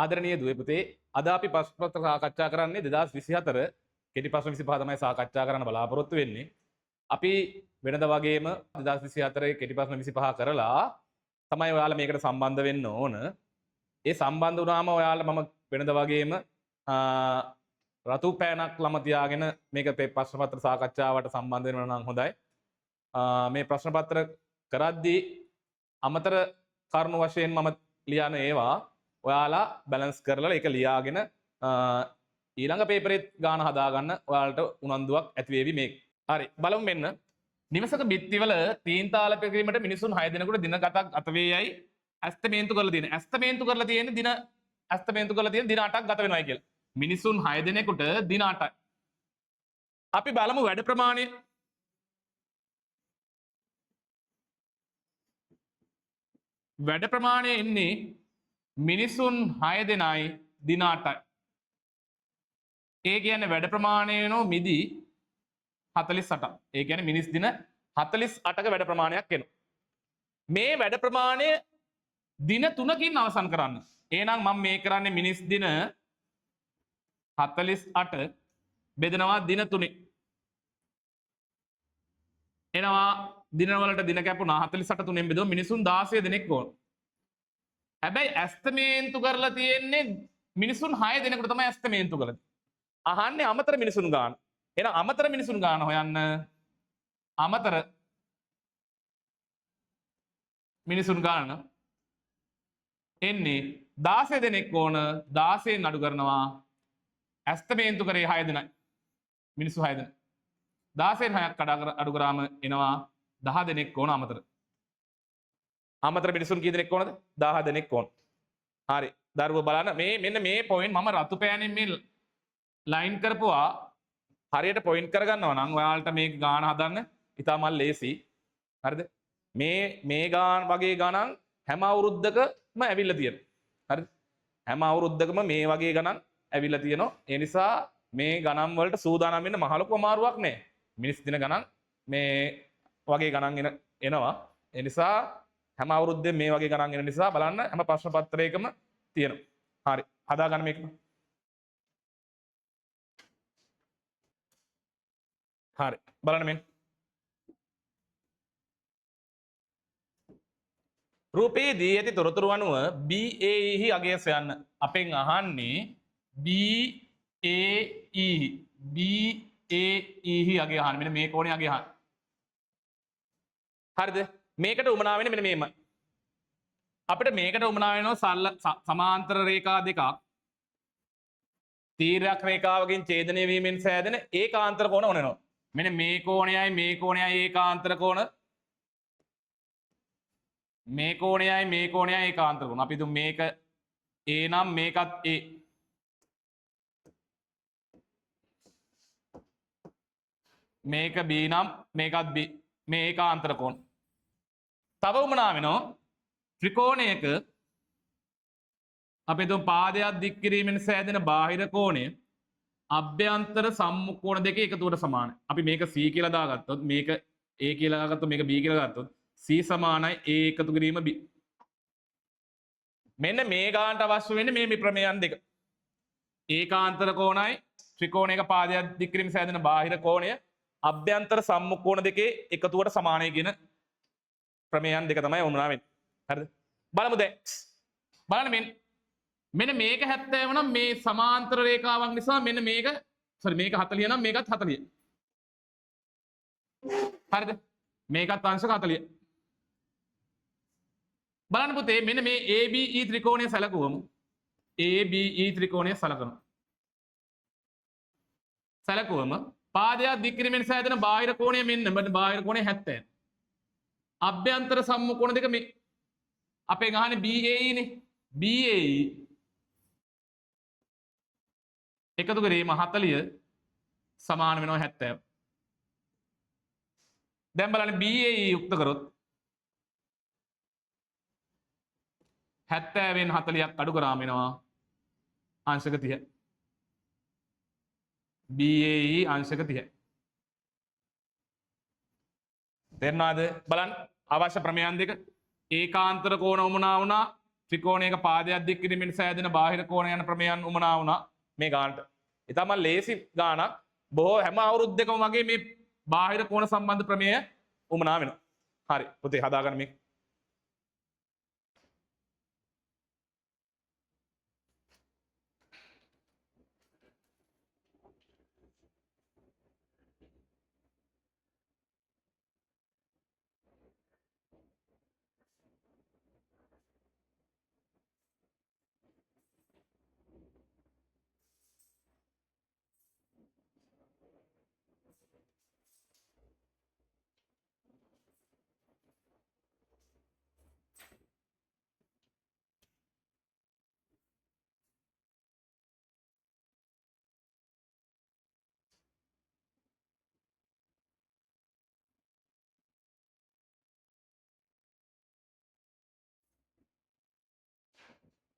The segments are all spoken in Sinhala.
ආදරණීය දුවේ පුතේ, අද අපි ප්‍රශ්න පත්‍ර සාකච්ඡා කරන්නේ 2024 කෙටි ප්‍රශ්න 25 තමයි සාකච්ඡා කරන්න බලාපොරොත්තු වෙන්නේ. අපි වෙනද වගේම 2024 කෙටි ප්‍රශ්න 25 කරලා තමයි ඔයාලා මේකට සම්බන්ධ වෙන්න ඕන. ඒ සම්බන්ධ වුණාම ඔයාලා මම වෙනද වගේම රතු පෑනක් ළම තියාගෙන මේක ප්‍රශ්න පත්‍ර සාකච්ඡාවට සම්බන්ධ වෙනවා නම් හොඳයි. මේ ප්‍රශ්න පත්‍ර කරද්දී අමතර කරුණු වශයෙන් මම ලියන ඒවා ඔයාලා බැලන්ස් කරලා ඒක ලියාගෙන ඊළඟ පේපරේත් ගාන හදාගන්න ඔයාලට උනන්දුවක් ඇති වේවි මේක. හරි බලමු මෙන්න. නිවසක බිත්තිවල තීන්තාල කිරීමට මිනිසුන් 6 දෙනෙකුට දින ගතක් ගත වේ යයි ඇස්තමේන්තු කරලා තියෙන. ඇස්තමේන්තු කරලා තියෙන දින ඇස්තමේන්තු කරලා තියෙන දින 8ක් ගත වෙනවයි කියලා. මිනිසුන් 6 දෙනෙකුට දින 8යි. අපි බලමු වැඩ ප්‍රමාණය. වැඩ ප්‍රමාණය එන්නේ මිනිසුන් 6 දෙනයි දින 8යි. ඒ කියන්නේ වැඩ ප්‍රමාණය වෙනෝ මිදි 48ක්. ඒ කියන්නේ මිනිස් දින 48ක වැඩ ප්‍රමාණයක් එනවා. මේ වැඩ ප්‍රමාණය දින 3කින් අවසන් කරන්න. එහෙනම් මම මේ කරන්නේ මිනිස් දින 48 බෙදනවා දින 3. එනවා දිනවලට දින කැපුණා 48 3ෙන් බෙදුවම මිනිසුන් 16 දෙනෙක් ඕන. හැබැයි ඇස්තමේන්තු කරලා තියෙන්නේ මිනිසුන් 6 දෙනෙකුට තමයි ඇස්තමේන්තු කරලා තියෙන්නේ. අහන්නේ අමතර මිනිසුන් ගාන. එහෙනම් අමතර මිනිසුන් ගාන හොයන්න අමතර මිනිසුන් ගාන එන්නේ 16 දෙනෙක් ඕන. 16න් අඩු කරනවා ඇස්තමේන්තු කරේ 6 දෙනයි. මිනිස්සු 6 දෙනා. 16න් 6ක් අඩු කරාම එනවා 10 දෙනෙක් ඕන අමතර. අමතර මිනිසුන් කී දෙනෙක් ඕනද? 10 දෙනෙක් ඕන. හරි. දරුවෝ බලන්න මේ මෙන්න මේ පොයින්ට් මම රතු පෑනෙන් මේ ලයින් කරපුවා හරියට පොයින්ට් කරගන්නවා නම් ඔයාලට මේක ගාන හදන්න ඉතාමත් ලේසි. හරිද? මේ මේ ගාන වගේ ගණන් හැම අවුරුද්දකම ඇවිල්ලා තියෙනවා. හරිද? හැම අවුරුද්දකම මේ වගේ ගණන් ඇවිල්ලා තියෙනවා. ඒ නිසා මේ ගණන් වලට සූදානම් වෙන්න මහ ලොකු අමාරුවක් නෑ. මිනිස් දින ගණන් මේ වගේ ගණන් එනවා. ඒ නිසා හැම අවුරුද්දෙම මේ වගේ ගණන් එන නිසා බලන්න හැම ප්‍රශ්න පත්‍රයකම තියෙනවා. හරි. හදාගන්න මේක. හරි. බලන්න මෙන්න. රූපයේ දී ඇති තොරතුරු අනුව BAE හි අගය සොයන්න. අපෙන් අහන්නේ BAE BAE හි අගය අහන්නේ. මෙන්න මේ කෝණේ අගය අහන්නේ. හරිද? මේකට උමනා වෙන්නේ මෙන්න මේම. අපිට මේකට උමනා වෙනවා සරල සමාන්තර රේඛා දෙකක් තීරයක් රේඛාවකින් ඡේදනය වීමෙන් සෑදෙන ඒකාන්තර කෝණ ඕන වෙනවා. මෙන්න මේ කෝණයයි මේ කෝණයයි ඒකාන්තර කෝණ. මේ කෝණයයි මේ කෝණයයි ඒකාන්තර කෝණ. අපි හිතමු මේක A නම් මේකත් A. මේක B නම් මේකත් B. මේ ඒකාන්තර කෝණ. තව උමනා වෙනවා ත්‍රිකෝණයක අපි හිතමු පාදයක් දික් කිරීමෙන් සෑදෙන බාහිර කෝණය අභ්‍යන්තර සම්මුඛ කෝණ දෙකේ එකතුවට සමානයි. අපි මේක C කියලා දාගත්තොත් මේක A කියලා දාගත්තොත් මේක B කියලා ගත්තොත් C සමානයි A එකතු කිරීම B. මෙන්න මේ ගානට අවශ්‍ය වෙන්නේ මේ ප්‍රමේයන් දෙක. ඒකාන්තර කෝණයි ත්‍රිකෝණයක පාදයක් දික් කිරීම සෑදෙන බාහිර කෝණය අභ්‍යන්තර සම්මුඛ කෝණ දෙකේ එකතුවට සමානයි කියන ප්‍රමේයන් දෙක තමයි වුණා වෙන්නේ. හරිද? බලමු දැන්. බලන්න මෙන්න මේක 70 නම් මේ සමාන්තර රේඛාවක් නිසා මෙන්න මේක සෝරි මේක 40 නම් මේකත් 40. හරිද? මේකත් අංශක 40. බලන්න පුතේ මෙන්න මේ ABE ත්‍රිකෝණය සැලකුවම ABE ත්‍රිකෝණය සැලකනවා. සැලකුවම පාදයක් දික් කිරීමෙන් සෑදෙන බාහිර කෝණය මෙන්න බාහිර කෝණය 70. අභ්‍යන්තර සම්මුඛ කෝණ දෙක මේ අපෙන් අහන්නේ BAE නේ. BAE එකතු කිරීම 40 සමාන වෙනවා 70. දැන් බලන්න BAE යුක්ත කරොත් 70න් 40ක් අඩු කරාම එනවා අංශක 30. BAE අංශක 30. තේරුණාද? බලන්න අවශ්‍ය ප්‍රමේයන් දෙක ඒකාන්තර කෝණ වුණා වුණා ත්‍රිකෝණයක පාදයක් දික් කිරීමෙන් සෑදෙන බාහිර කෝණ යන ප්‍රමේයන් උමනා වුණා මේ ගානට. ඉතාම ලේසි ගානක්. බොහෝ හැම අවුරුද්දකම වගේ මේ බාහිර කෝණ සම්බන්ධ ප්‍රමේය උමනා වෙනවා. හරි පුතේ හදාගන්න මේක.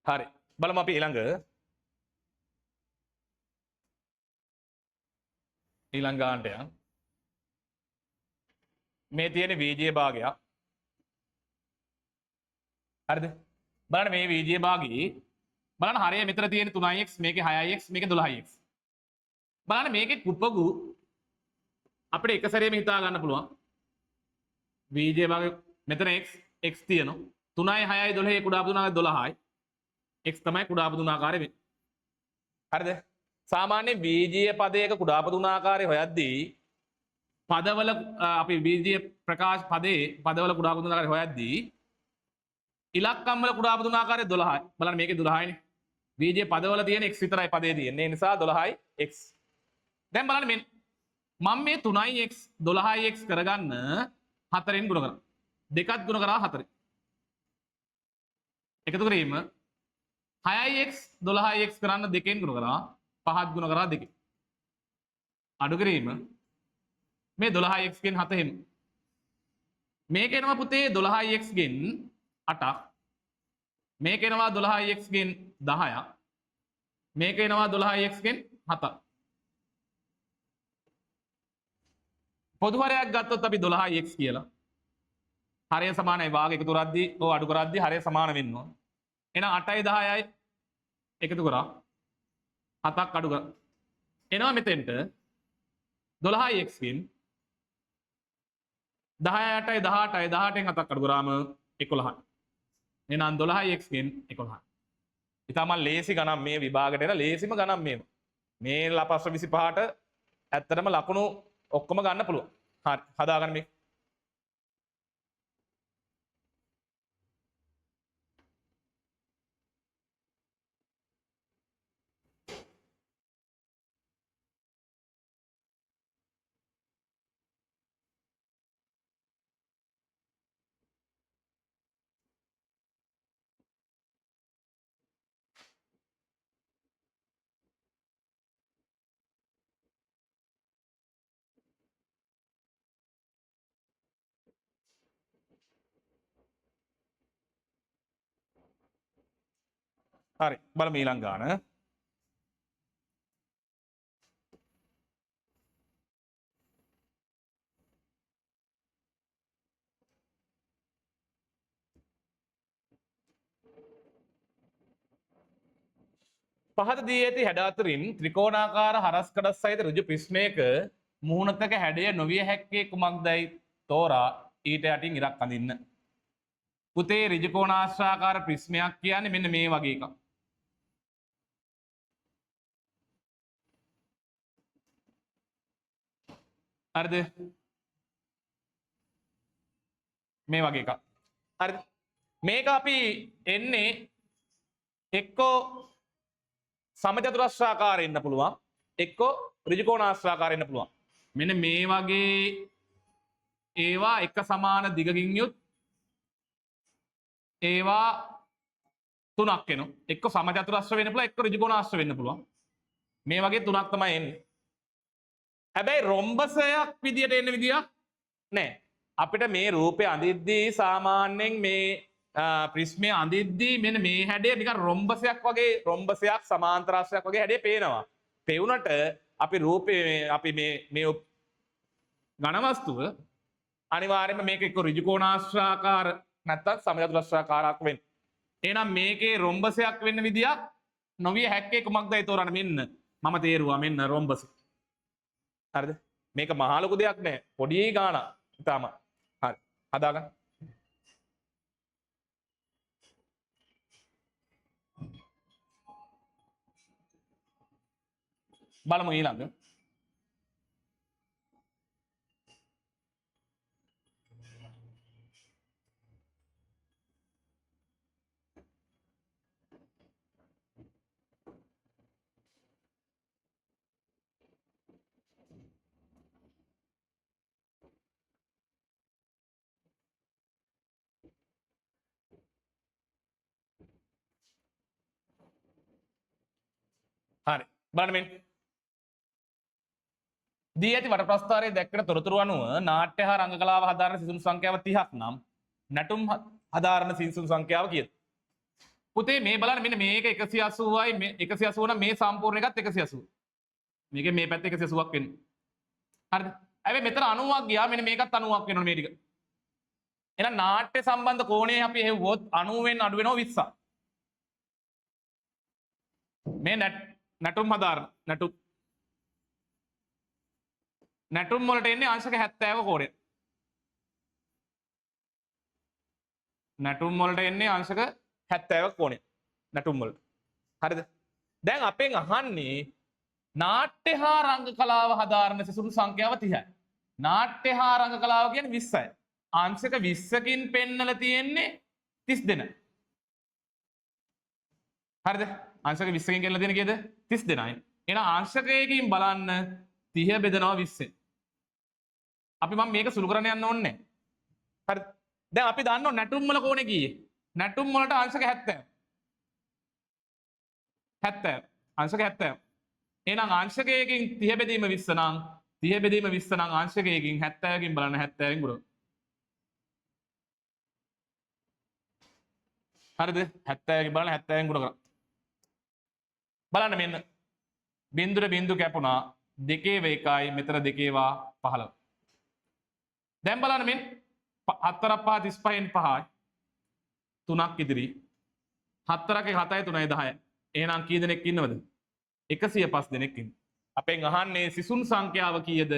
හරි බලමු අපි ඊළඟ ඊළඟ ගානට යන්. මේ තියෙන වීජීය භාගයක්. හරිද? බලන්න මේ වීජීය භාගයේ බලන්න හරිය මෙතන තියෙන 3x මේකේ 6x මේකේ 12x. බලන්න මේකේ කුපගු අපිට එක සැරේම හිතා ගන්න පුළුවන්. වීජීය භාගය මෙතන x x තියෙනවා. 3යි 6යි 12 කුඩා පද තුන 12යි. X තමයි කුඩා පද තුන ආකාරය වෙන්නේ. හරිද? සාමාන්‍ය වීජීය පදයක කුඩා පද තුන ආකාරය හොයද්දී පදවල අපි වීජීය ප්‍රකාශ පදේ පදවල කුඩා පද තුන ආකාරය හොයද්දී ඉලක්කම් වල කුඩා පද තුන ආකාරය 12යි. බලන්න මේකේ 12යිනේ. වීජීය පදවල තියෙන x විතරයි පදේ තියෙන්නේ. ඒ නිසා 12යි x. දැන් බලන්න මෙන්න මම මේ 3යි x 12යි x කරගන්න 4ෙන් ගුණ කරා. දෙකත් ගුණ කරා 4. එකතු කිරීම 6යි x 12යි x කරන්න දෙකෙන් ගුණ කරා පහත් ගුණ කරා දෙකෙන්. අඩු කිරීම මේ 12යි x ගෙන් 7 එහෙම. මේක එනවා පුතේ 12යි x ගෙන් 8ක්. මේක එනවා 12යි x ගෙන් 10ක්. මේක එනවා 12යි x ගෙන් 7ක්. පොදු හරයක් ගත්තොත් අපි 12යි x කියලා. හරය සමානයි වාග් එකතු කරද්දී ඔව් අඩු කරද්දී හරය සමාන වෙන්න ඕන. එහෙනම් 8යි 10යි එකතු කරා 7ක් අඩු කරා. එනවා මෙතෙන්ට 12යි x ගෙන් 10යි 8යි 18යි 18න් 7ක් අඩු කරාම 11යි. එහෙනම් 12යි x ගෙන් 11යි. ඉතාම ලේසි ගණන් මේ විභාගයට එන ලේසිම ගණන් මේව. මේ ප්‍රශ්න 25ට ඇත්තටම ලකුණු ඔක්කොම ගන්න පුළුවන්. හරි හදාගන්න මේක. හරි බලමු ඊළඟ ගාන. පහත දී ඇති හැඩ අතරින් ත්‍රිකෝණාකාර හරස් කඩස් සහිත ඍජු ප්‍රිස්මයක මුහුණතක හැඩය නොවිය හැක්කේ කුමක්දයි තෝරා ඊට යටින් ඉරක් අඳින්න. පුතේ ඍජුකෝණාශ්‍රාකාර ප්‍රිස්මයක් කියන්නේ මෙන්න මේ වගේ එකක්. හරිද? මේ වගේ එකක්. හරිද? මේක අපි එන්නේ එක්කෝ සමචතුරස්‍රාකාර එන්න පුළුවන්, එක්කෝ ඍජුකෝණාශ්‍රාකාර එන්න පුළුවන්. මෙන්න මේ වගේ ඒවා එක සමාන දිගකින් යුත් ඒවා තුනක් එනවා. එක්ක සමචතුරස්‍ර වෙන්න පුළුවන්, එක්ක ඍජුකෝණාශ්‍ර වෙන්න පුළුවන්. මේ වගේ තුනක් තමයි එන්නේ. හැබැයි රොම්බසයක් විදියට එන්න විදියක් නෑ. අපිට මේ රූපය අඳිද්දී සාමාන්‍යයෙන් මේ ප්‍රිස්මය අඳිද්දී මෙන්න මේ හැඩය නිකන් රොම්බසයක් වගේ, රොම්බසයක් සමාන්තරාශ්‍රයක් වගේ හැඩය පේනවා. පෙවුනට අපි රූපේ අපි මේ මේ ඝන වස්තුව අනිවාර්යයෙන්ම මේක එක්ක ඍජුකෝණාශ්‍රාකාර නැත්තම් සමචතුරස්‍රාකාරයක් වෙන්න. එහෙනම් මේකේ රොම්බසයක් වෙන්න විදියක් නොවිය හැක්කේ කුමක්ද ඒ තෝරන්න. මෙන්න මම තේරුවා, මෙන්න රොම්බස. හරිද? මේක මහා ලොකු දෙයක් නෑ, පොඩි ගාණක් ඉතාම. හරි, හදාගන්න. බලමු ඊළඟ. හරි, බලන්න මෙන්න. දී ඇති වට ප්‍රස්ථාරයේ දැක්වෙන තොරතුරු අනුව නාට්‍ය හා රංග කලාව හදාරන සිසුන් සංඛ්‍යාව 30ක් නම් නැටුම් හදාරන සිසුන් සංඛ්‍යාව කීයද? පුතේ මේ බලන්න, මෙන්න මේක 180යි, මේ 180 නම් මේ සම්පූර්ණ එකත් 180. මේකේ මේ පැත්ත 180ක් වෙන්නේ. හරිද? හැබැයි මෙතන 90ක් ගියා, මෙන්න මේකත් 90ක් වෙනවනේ මේ ටික. එහෙනම් නාට්‍ය සම්බන්ධ කෝණය අපි හෙව්වොත් 90න් අඩු වෙනවා 20ක්. මේ නැටුම් හදාරන නැටුම් වලට එන්නේ අංශක 70 කෝණය. නැටුම් වලට එන්නේ අංශක 70 කෝණය. නැටුම් වලට. හරිද? දැන් අපෙන් අහන්නේ නාට්‍ය හා රංග කලාව හදාරන සිසුන් සංඛ්‍යාව 30යි. නාට්‍ය හා රංග කලාව කියන්නේ 20යි. අංශක 20කින් පෙන්නලා තියෙන්නේ 30 දෙනයි. හරිද? අංශක 20කින් කියලා තියෙන කීයද? 30 දෙනයි. එහෙනම් අංශකයකින් බලන්න 30 බෙදනවා 20. අපි මම මේක සුළු කරන්න යන්න ඕනේ නැහැ. හරි. දැන් අපි දන්නවා නැටුම් වල කෝණේ කීයේ? නැටුම් වලට අංශක 70. 70. අංශක 70. එහෙනම් අංශකයකින් 30 බෙදීම 20 නම් 30 බෙදීම 20 නම් අංශකයකින් 70කින් බලන්න 70න් ගුණ. හරිද? 70කින් බලන්න 70න් ගුණ කරා. බලන්න මෙන්න බිඳුර බිඳු කැපුණා, දෙකේ 1යි, මෙතන දෙකේ වා 15. දැන් බලන්න මෙන්න 4 5 35න් 5යි 3ක් ඉදිරි. 4ක් 7යි 3යි 10යි. එහෙනම් කී දෙනෙක් ඉන්නවද? 105 දෙනෙක් ඉන්න. අපෙන් අහන්නේ සිසුන් සංඛ්‍යාව කීයද?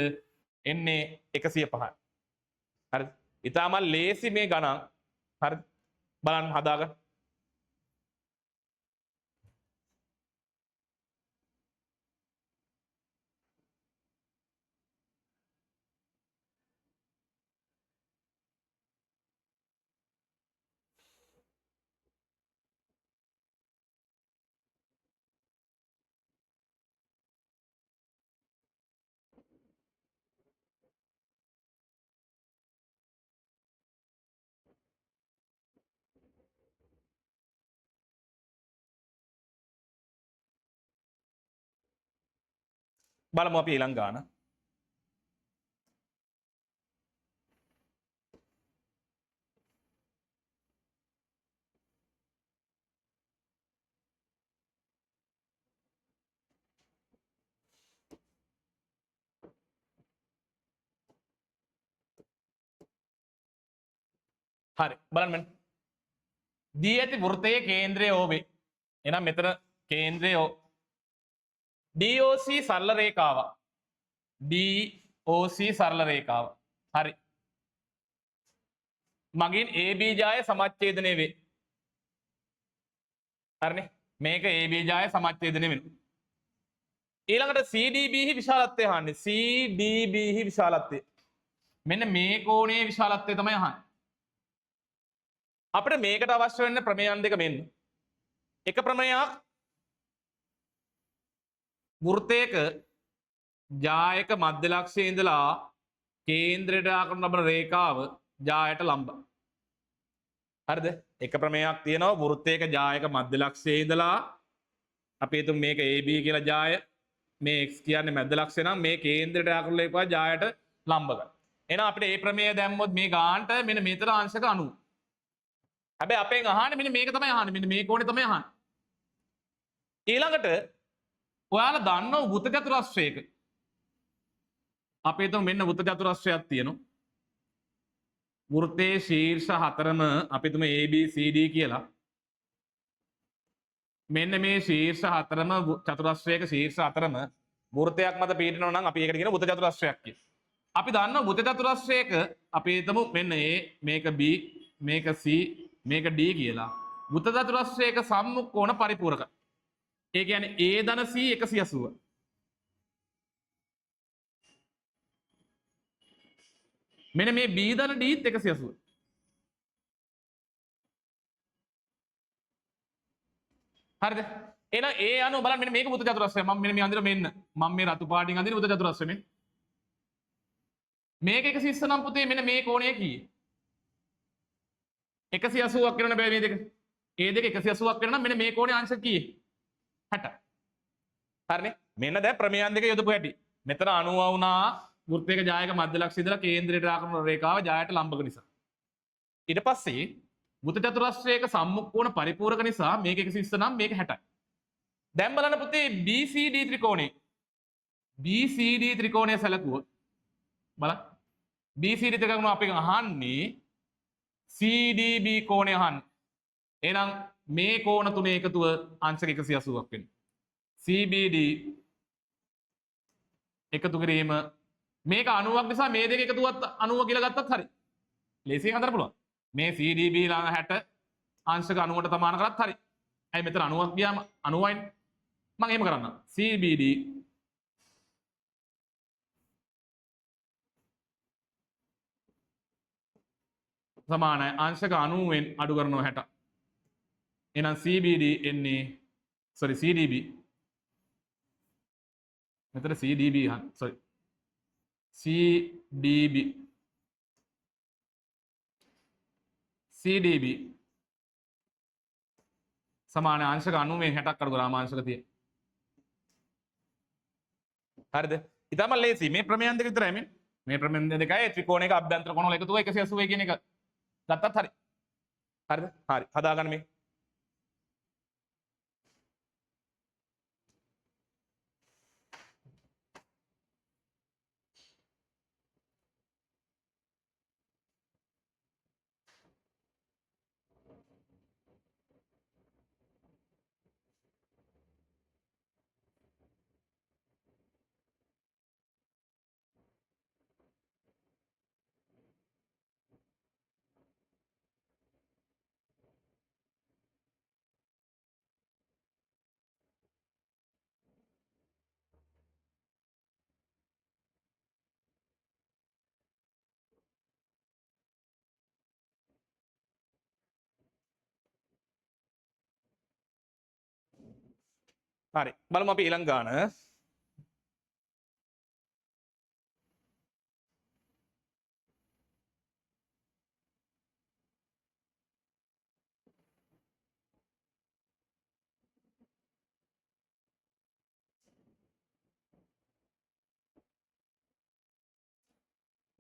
එන්නේ 105යි. හරිද? ඉතාමත් ලේසි මේ ගණන්. හරිද? බලන්න හදාගන්න. බලමු අපි ඊළඟ ගාන. හරි, බලන්න මෙන්න. දී ඇති වෘත්තයේ කේන්ද්‍රය O වේ. එහෙනම් මෙතන කේන්ද්‍රය O. DOC සරල රේඛාව. DOC සරල රේඛාව. හරි. මගින් AB ජාය සමච්ඡේදනය වේ. හරිනේ. මේක AB ජාය සමච්ඡේදනය වෙනවා. ඊළඟට CDB හි විශාලත්වය අහන්නේ. CDB හි විශාලත්වය. මෙන්න මේ කෝණයේ විශාලත්වය තමයි අහන්නේ. අපිට මේකට අවශ්‍ය වෙන්න ප්‍රමේයන් දෙක මෙන්න. එක ප්‍රමේයයක් වෘත්තයක ජායක මධ්‍ය ලක්ෂයේ ඉඳලා කේන්ද්‍රයට ආකරන ලබන රේඛාව ජායට ලම්බ. හරිද? එක ප්‍රමේයයක් තියෙනවා වෘත්තයක ජායක මධ්‍ය ලක්ෂයේ ඉඳලා අපි හිතමු මේක AB කියලා ජාය, මේ x කියන්නේ මැද ලක්ෂය නම් මේ කේන්ද්‍රයට ආකරන රේඛාව ජායට ලම්බ කරනවා. එහෙනම් අපිට මේ ප්‍රමේය දැම්මොත් මේ ගානට මෙන්න මෙතන අංශක 90. හැබැයි අපෙන් අහන්නේ මෙන්න මේක තමයි අහන්නේ. මෙන්න මේ කෝණේ තමයි අහන්නේ. ඊළඟට ඔයාලා දන්නව වෘත්ත චතුරස්‍රයක අපි හිතමු මෙන්න වෘත්ත චතුරස්‍රයක් තියෙනවා. වෘත්තයේ ශීර්ෂ හතරම අපි හිතමු A B C D කියලා. මෙන්න මේ ශීර්ෂ හතරම චතුරස්‍රයක ශීර්ෂ හතරම වෘත්තයක් මත පිහිටනවා නම් අපි ඒකට කියන වෘත්ත චතුරස්‍රයක් කියලා. අපි දන්නවා වෘත්ත චතුරස්‍රයක අපි හිතමු මෙන්න A, මේක B, මේක C, මේක D කියලා. වෘත්ත චතුරස්‍රයක සම්මුඛ කෝණ පරිපූරක. ඒ කියන්නේ A ධන C 180. මෙන්න මේ B ධන D 180. හරිද? එහෙනම් A අනුව බලන්න මෙන්න මේක වෘත්ත චතුරස්‍රය. මම මෙන්න මේ අඳින මෙන්න මම මේ රතු පාටින් අඳින වෘත්ත චතුරස්‍රය මේ. මේක 120 නම් පුතේ මෙන්න මේ කෝණය කීයේ? 180ක් වෙනවනේ බෑ මේ දෙක. ඒ දෙක 180ක් වෙනවා නම් මෙන්න මේ කෝණේ අංශ කීයේ? 60. හරිනේ? මෙන්න දැන් ප්‍රමේයන් දෙක යොදපු හැටි. මෙතන 90 වුණා වෘත්තයක ජායක මධ්‍ය ලක්ෂ්‍ය ඉඳලා කේන්ද්‍රයට ආකරන රේඛාව ජායට ලම්බක නිසා. ඊට පස්සේ වෘත්ත චතුරස්‍රයක සම්මුඛ කෝණ පරිපූරක නිසා මේක 120 නම් මේක 60යි. දැන් බලන්න පුතේ BCD ත්‍රිකෝණේ. BCD ත්‍රිකෝණය සැලකුවොත් බලන්න. BCD ත්‍රිකෝණය අපි අහන්නේ CDB කෝණය අහන්නේ. එහෙනම් මේ කෝණ තුනේ එකතුව අංශක 180ක් වෙනවා. CBD එකතු කිරීම මේක 90ක් නිසා මේ දෙක එකතුවත් 90 කියලා ගත්තත් හරි. ලේසියෙන් හදන්න පුළුවන්. මේ CDB ළඟ 60 අංශක 90ට සමාන කරත් හරි. ඇයි මෙතන 90ක් ගියාම 90යිනේ. මම එහෙම කරන්නම්. CBD සමානයි අංශක 90න් අඩු කරනවා 60. එහෙනම් CBD එන්නේ sorry CDB මෙතන CDB sorry CDB CDB සමාන අංශක 90න් 60ක් අඩු කරාම අංශක 30. හරිද? ඉතාම ලේසි. මේ ප්‍රමේයන් දෙක විතරයි මේ. මේ ප්‍රමේයන් දෙකයි ත්‍රිකෝණයක අභ්‍යන්තර කෝණ වල එකතුව 180 කියන එක ගත්තත් හරි. හරිද? හරි. හදාගන්න මේ. හරි බලමු අපි ඊළඟ ගාන.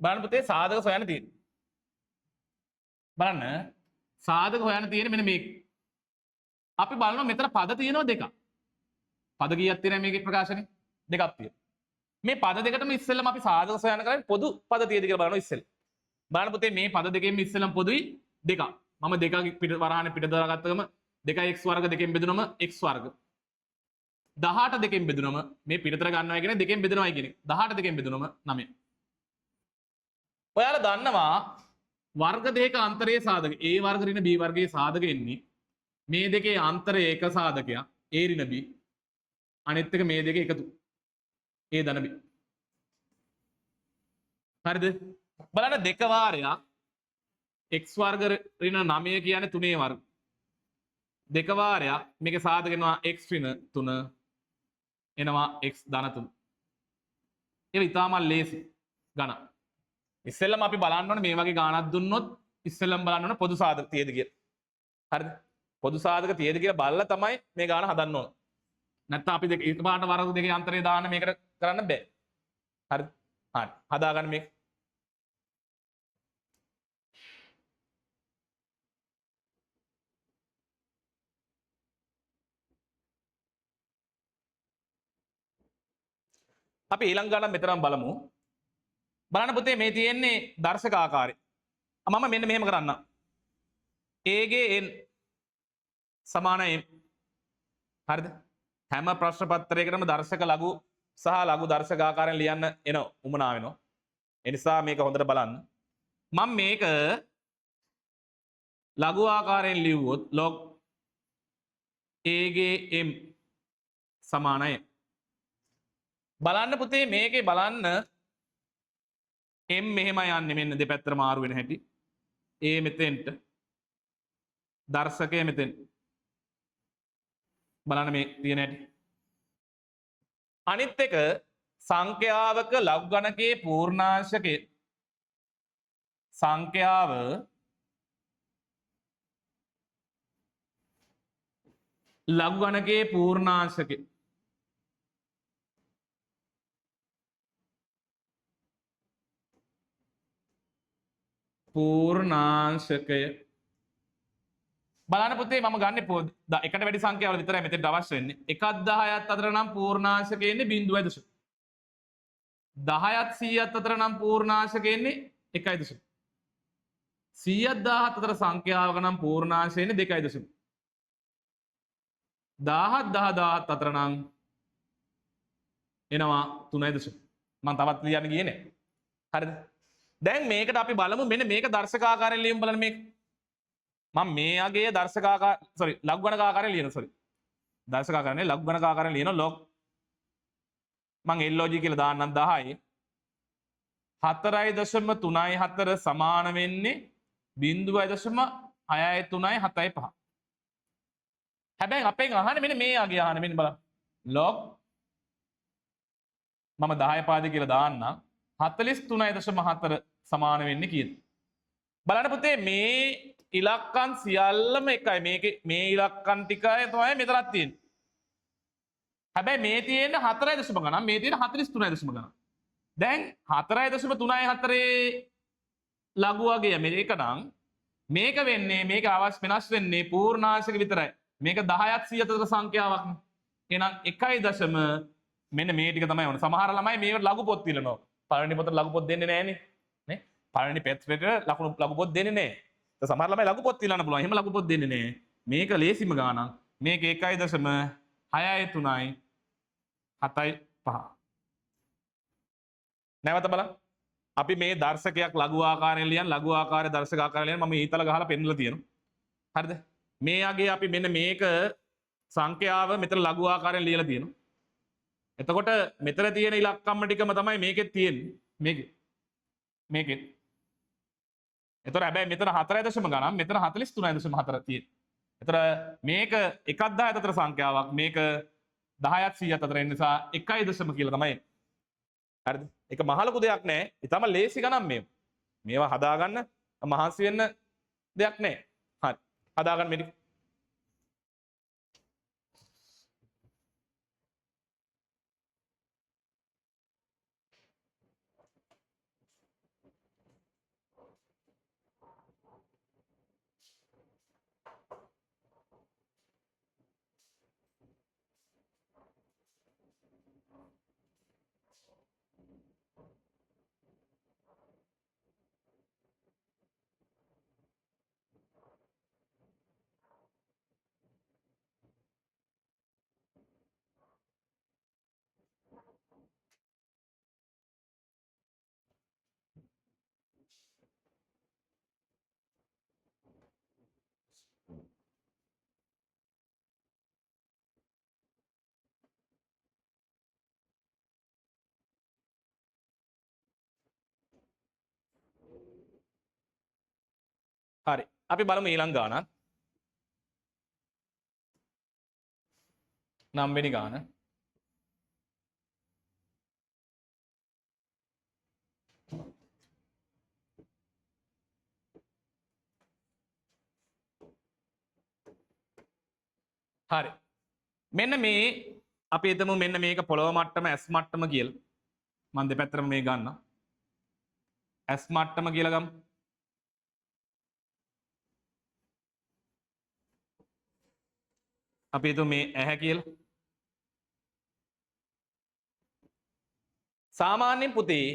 බලන්න පුතේ සාධක හොයන්න තියෙන්නේ. බලන්න සාධක හොයන්න තියෙන්නේ මෙන්න මේක. අපි බලනවා මෙතන පද තියෙනවා දෙකක්. පද කීයක් තියෙනවද මේකේ ප්‍රකාශනේ? දෙකක් තියෙනවා. මේ පද දෙකටම ඉස්සෙල්ලම අපි සාධක සොයන්න කරන්නේ පොදු පද තියෙද කියලා බලනවා ඉස්සෙල්ලා. බලන්න පුතේ මේ පද දෙකෙන්ම ඉස්සෙල්ලම පොදුයි දෙකක්. මම දෙකක් පිට වරහනේ පිට දාගත්තම 2x වර්ග දෙකෙන් බෙදුනම x වර්ග. 18 දෙකෙන් බෙදුනම මේ පිටතර ගන්නවා කියන්නේ දෙකෙන් බෙදනවායි කියන එක. 18 දෙකෙන් බෙදුනම 9. ඔයාලා දන්නවා වර්ග දෙකක අන්තරයේ සාධක a වර්ග ඍණ b වර්ගයේ සාධක එන්නේ මේ දෙකේ අන්තරය එක සාධකයක් a ඍණ b, අනිත් එක මේ දෙක එකතු a ධන b. හරිද? බලන්න දෙක වාරයක් x වර්ග ඍණ 9 කියන්නේ 3 වර්ග. දෙක වාරයක් මේක සාධක වෙනවා x ඍණ 3 එනවා x ධන 3. ඒක ඉතාමත් ලේසි ගණන්. ඉස්සෙල්ලම අපි බලන්න ඕනේ මේ වගේ ගාණක් දුන්නොත් ඉස්සෙල්ලම බලන්න ඕනේ පොදු සාධක තියෙද කියලා. හරිද? පොදු සාධක තියෙද කියලා බලලා තමයි මේ ගාණ හදන්න ඕන. නැත්තම් අපි දෙක එකපාරට වරද දෙකේ අන්තරේ දාන්න මේකට කරන්න බෑ. හරිද? හරි. හදාගන්න මේක. අපි ඊළඟ ගාන මෙතනම බලමු. බලන්න පුතේ මේ තියෙන්නේ දර්ශක ආකාරය. මම මෙන්න මෙහෙම කරන්නම්. A ගේ n සමාන m. හරිද? හැම ප්‍රශ්න පත්‍රයකටම දර්ශක ලඝු සහ ලඝු දර්ශක ආකාරයෙන් ලියන්න එන උමනා වෙනවා. ඒ නිසා මේක හොඳට බලන්න. මම මේක ලඝු ආකාරයෙන් ලිව්වොත් log a ගේ m සමානයි. බලන්න පුතේ මේකේ බලන්න m මෙහෙමයි යන්නේ, මෙන්න දෙපැත්තට මාරු වෙන හැටි. A මෙතෙන්ට, දර්ශකය මෙතෙන්. බලන්න මේ තියෙන හැටි. අනිත් එක සංඛ්‍යාවක ලඝු ගණකයේ පූර්ණාංශකයේ සංඛ්‍යාව ලඝු ගණකයේ පූර්ණාංශකය පූර්ණාංශකය බලන්න පුතේ මම ගන්නේ එකට වැඩි සංඛ්‍යාවල විතරයි මෙතෙන්ට අවශ්‍ය වෙන්නේ. එකක් 10ත් අතර නම් පූර්ණාංශකය එන්නේ 0.5. 10ත් 100ත් අතර නම් පූර්ණාංශකය එන්නේ 1.5. 100ත් 1000ත් අතර සංඛ්‍යාවක නම් පූර්ණාංශය එන්නේ 2.5. 1000ත් 10000ත් අතර නම් එනවා 3.5. මම තවත් ලියන්න ගියේ නෑ. හරිද? දැන් මේකට අපි බලමු මෙන්න මේක දර්ශක ආකාරයෙන් ලියමු බලන්න මේක. මම මේ අගය දර්ශක ආකාර සෝරි ලඝු ගණක ආකාරයෙන් ලියනවා සෝරි. දර්ශක ආකාරයෙන් නෙවෙයි ලඝු ගණක ආකාරයෙන් ලියනවා log මං LOG කියලා දාන්නම් 10යි 4.34 සමාන වෙන්නේ 0.6375. හැබැයි අපෙන් අහන්නේ මෙන්න මේ අගය අහන්නේ මෙන්න බලන්න. log මම 10 පාදේ කියලා දාන්නම් 43.4 සමාන වෙන්නේ කීයද? බලන්න පුතේ මේ ඉලක්කම් සියල්ලම එකයි. මේකේ මේ ඉලක්කම් ටිකයි තමයි මෙතනත් තියෙන්නේ. හැබැයි මේ තියෙන 4 දශම ගණන් මේ තියෙන 43 දශම ගණන්. දැන් 4.34 ලඝු අගය මේක නම් මේක වෙන්නේ මේක අවශ්‍ය වෙනස් වෙන්නේ පූර්ණාංශක විතරයි. මේක 10ත් 100 අතර සංඛ්‍යාවක් නේ. එහෙනම් 1. මෙන්න මේ ටික තමයි ඕන. සමහර ළමයි මේකට ලඝු පොත් ඉල්ලනවා. පළවෙනි පොතට ලඝු පොත් දෙන්නේ නෑනේ. නේ? පළවෙනි පෙත්‍රෙට ලකුණු ලඝු පොත් දෙන්නේ නෑ. ඒ සමහර ළමයි ලඝු පොත් ඉල්ලන්න පුළුවන්. එහෙම ලඝු පොත් දෙන්නේ නෑ. මේක ලේසිම ගානක්. මේක 1.63 7.5. නැවත බලන්න. අපි මේ දර්ශකයක් ලඝු ආකාරයෙන් ලියන ලඝු ආකාරය දර්ශක ආකාරයෙන් ලියන මම ඊතල ගහලා පෙන්නලා තියෙනවා. හරිද? මේ අගේ අපි මෙන්න මේක සංඛ්‍යාව මෙතන ලඝු ආකාරයෙන් ලියලා තියෙනවා. එතකොට මෙතන තියෙන ඉලක්කම් ටිකම තමයි මේකෙත් තියෙන්නේ. මේකේ. මේකෙත්. එතකොට හැබැයි මෙතන 4 දශම ගණන් මෙතන 43.4 තියෙන්නේ. එතකොට මේක එකක් 10 අතර සංඛ්‍යාවක් මේක 10ත් 100ත් අතර එන නිසා 1 දශම කියලා තමයි එන්නේ. හරිද? ඒක මහ ලොකු දෙයක් නෑ. ඊටම ලේසි ගණන් මේවා. මේවා හදාගන්න මහන්සි වෙන්න දෙයක් නෑ. හරි. හදාගන්න මේ ටික. හරි. අපි බලමු ඊළඟ ගානත්. 9 වෙනි ගාන. හරි. මෙන්න මේ අපි හිතමු මෙන්න මේක පොළව මට්ටම S මට්ටම කියලා. මම දෙපැත්තටම මේ ගන්නම්. S මට්ටම කියලා ගමු. අපි හිතමු මේ ඇහැ කියලා. සාමාන්‍යයෙන් පුතේ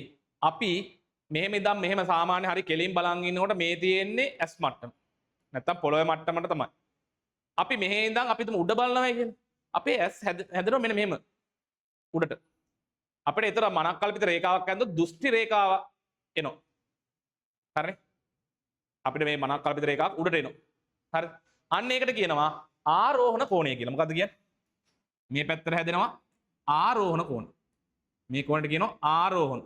අපි මෙහෙම ඉඳන් මෙහෙම සාමාන්‍ය හරි කෙලින් බලන් ඉන්නකොට මේ තියෙන්නේ S මට්ටම. නැත්තම් පොළොවේ මට්ටමට තමයි. අපි මෙහෙ ඉඳන් අපි හිතමු උඩ බලනවායි කියලා. අපේ ඇස් හැදෙනවා මෙන්න මෙහෙම උඩට. අපිට ඒතර මනක්කල්පිත රේඛාවක් ඇඳොත් දෘෂ්ටි රේඛාවක් එනවා. හරිනේ? අපිට මේ මනක්කල්පිත රේඛාවක් උඩට එනවා. හරි. අන්න ඒකට කියනවා ආරෝහණ කෝණය කියලා. මොකද්ද කියන්නේ? මේ පැත්තට හැදෙනවා ආරෝහණ කෝණ. මේ කෝණයට කියනවා ආරෝහණ.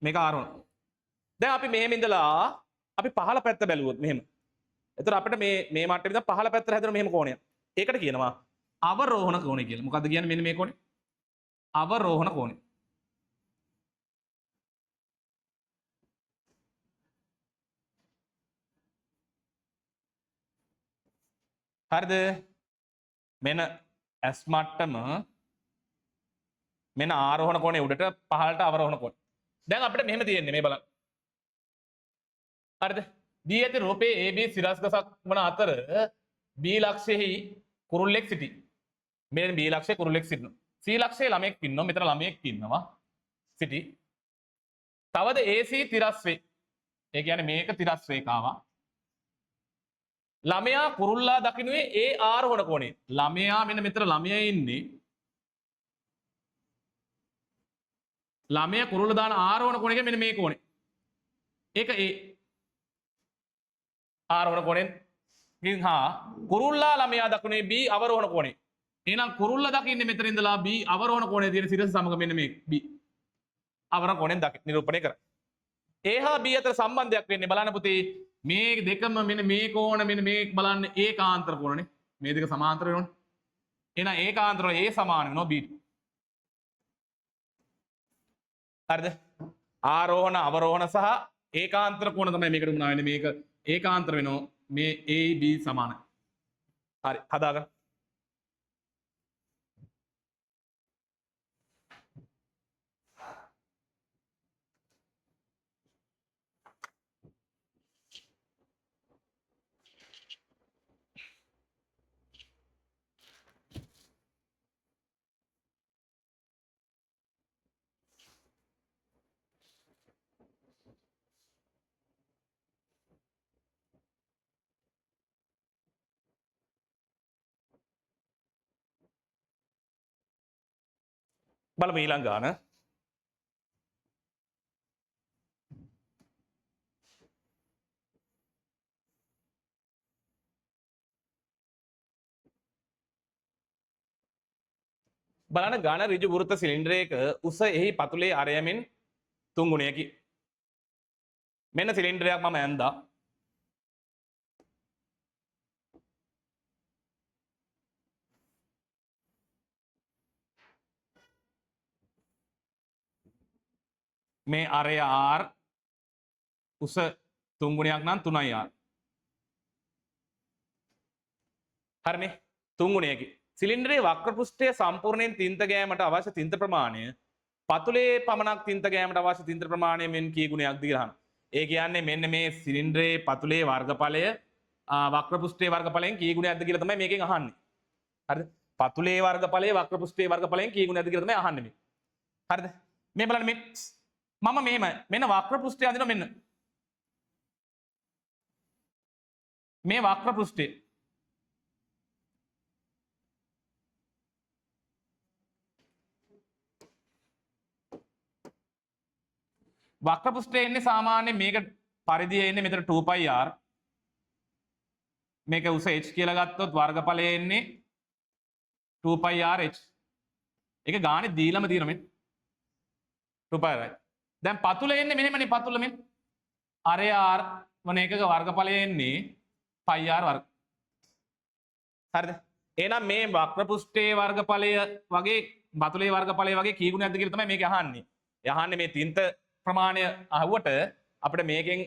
මේක ආරෝහණ. දැන් අපි මෙහෙම ඉඳලා අපි පහළ පැත්ත බැලුවොත් මෙහෙම. එතකොට අපිට මේ මේ මට්ටමේ ඉඳන් පහළ පැත්තට හැදෙන මෙහෙම කෝණයක්. ඒකට කියනවා අවරෝහණ කෝණය කියලා. මොකද්ද කියන්නේ මෙන්න මේ කෝණය? අවරෝහණ කෝණය. හරිද? මෙන්න ඇස් මට්ටම මෙන්න ආරෝහණ කෝණය උඩට පහළට අවරෝහණ කෝණය. දැන් අපිට මෙහෙම තියෙන්නේ මේ බලන්න. හරිද? දී ඇති රූපේ AB සිරස්ගසක් වන අතර B ලක්ෂයෙහි කුරුල්ලෙක් සිටී. මෙන්න B ලක්ෂයේ කුරුල්ලෙක් සිටිනවා. C ලක්ෂයේ ළමයෙක් ඉන්නවා. මෙතන ළමයෙක් ඉන්නවා. සිටී. තවද AC තිරස් වේ. ඒ කියන්නේ මේක තිරස් රේඛාවක්. ළමයා කුරුල්ලා දකිනුවේ ඒ ආරෝහණ කෝණේ. ළමයා මෙන්න මෙතන ළමයා ඉන්නේ. ළමයා කුරුල්ල දාන ආරෝහණ කෝණය කියන්නේ මෙන්න මේ කෝණේ. ඒක ඒ ආරෝහණ කෝණයෙන් හා කුරුල්ලා ළමයා දකින්නේ B අවරෝහණ කෝණේ. එහෙනම් කුරුල්ල දකින්නේ මෙතන ඉඳලා B අවරෝහණ කෝණයේ තියෙන සිරස සමග මෙන්න මේ B අවරෝහණ කෝණයෙන් දකි නිරූපණය කරා. A හා B අතර සම්බන්ධයක් වෙන්නේ බලන්න පුතේ මේ දෙකම මෙන්න මේ කෝණ මෙන්න මේ බලන්න ඒකාන්තර කෝණනේ. මේ දෙක සමාන්තර වෙනවනේ. එහෙනම් ඒකාන්තර A සමාන වෙනවා B. හරිද? ආරෝහණ අවරෝහණ සහ ඒකාන්තර කෝණ තමයි මේකට උනා වෙන්නේ. මේක ඒකාන්තර වෙනවා මේ A B සමානයි. හරි හදාගන්න. බලමු ඊළඟ ගාන. බලන්න ඝන ඍජු වෘත්ත සිලින්ඩරයක උස එහි පතුලේ අරයමින් තුන් ගුණයකි. මෙන්න සිලින්ඩරයක් මම ඇන්දා. මේ අරය R උස තුන් ගුණයක් නම් 3යි R. හරිනේ? තුන් ගුණයකි. සිලින්ඩරයේ වක්‍ර පෘෂ්ඨය සම්පූර්ණයෙන් තින්ත ගෑමට අවශ්‍ය තින්ත ප්‍රමාණය පතුලේ පමණක් තින්ත ගෑමට අවශ්‍ය තින්ත ප්‍රමාණය මෙන් කී ගුණයක්ද කියලා අහනවා. ඒ කියන්නේ මෙන්න මේ සිලින්ඩරයේ පතුලේ වර්ගඵලය වක්‍ර පෘෂ්ඨයේ වර්ගඵලයෙන් කී ගුණයක්ද කියලා තමයි මේකෙන් අහන්නේ. හරිද? පතුලේ වර්ගඵලය වක්‍ර පෘෂ්ඨයේ වර්ගඵලයෙන් කී ගුණයක්ද කියලා තමයි අහන්නේ මේ. හරිද? මේ බලන්න මේ මම මෙහෙම මෙන්න වක්‍ර පෘෂ්ඨය අඳිනවා මෙන්න. මේ වක්‍ර පෘෂ්ඨය වක්‍ර පෘෂ්ඨය එන්නේ සාමාන්‍යයෙන් මේක පරිධිය එන්නේ මෙතන 2 pi r. මේක උස h කියලා ගත්තොත් වර්ගඵලය එන්නේ 2 pi r h. ඒක ගානේ දීලම තියෙනවා මේ 2 pi r. දැන් පතුල එන්නේ මෙහෙමනේ පතුල මෙන්න අරය r වන එකක වර්ගඵලය එන්නේ pi r වර්ග. හරිද? එහෙනම් මේ වක්‍ර පෘෂ්ඨයේ වර්ගඵලය වගේ පතුලේ වර්ගඵලය වගේ කී ගුණයක්ද කියලා තමයි මේක අහන්නේ. අහන්නේ මේ තින්ත ප්‍රමාණය අහුවට අපිට මේකෙන්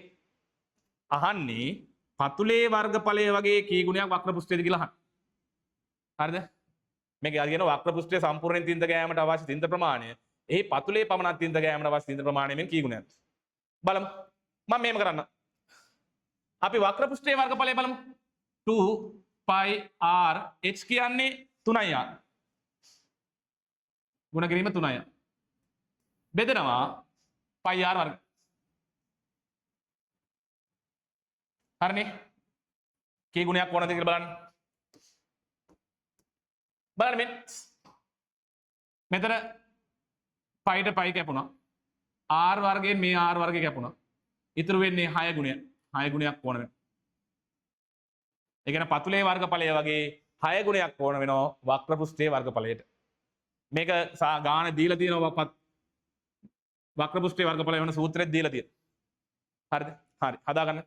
අහන්නේ පතුලේ වර්ගඵලය වගේ කී ගුණයක් වක්‍ර පෘෂ්ඨයේද කියලා අහන්නේ. හරිද? මේක කියන වක්‍ර පෘෂ්ඨය සම්පූර්ණයෙන් තින්ත ගෑමට අවශ්‍ය තින්ත ප්‍රමාණය එහි පතුලේ පමණක් තින්ත ගෑමට අවශ්‍ය තින්ත ප්‍රමාණය මෙන් කී ගුණයක්ද? බලමු. මම මෙහෙම කරන්න. අපි වක්‍ර පෘෂ්ඨයේ වර්ගඵලය බලමු. 2 pi r h කියන්නේ 3යි r. ගුණ කිරීම 3යි r. බෙදෙනවා pi r වර්ග. හරිනේ? කී ගුණයක් ඕනද කියලා බලන්න. බලන්න මෙන්න. මෙතන පයිට පයි කැපුණා. R වර්ගයෙන් මේ R වර්ගය කැපුණා. ඉතුරු වෙන්නේ 6 ගුණයක්. 6 ගුණයක් ඕන වෙනවා. ඒ කියන්නේ පතුලේ වර්ගඵලය වගේ 6 ගුණයක් ඕන වෙනවා වක්‍ර පෘෂ්ඨයේ වර්ගඵලයට. මේක ගාන දීලා තියෙනවා වක්‍ර පෘෂ්ඨයේ වර්ගඵලය වෙන සූත්‍රෙත් දීලා තියෙනවා. හරිද? හරි. හදාගන්න.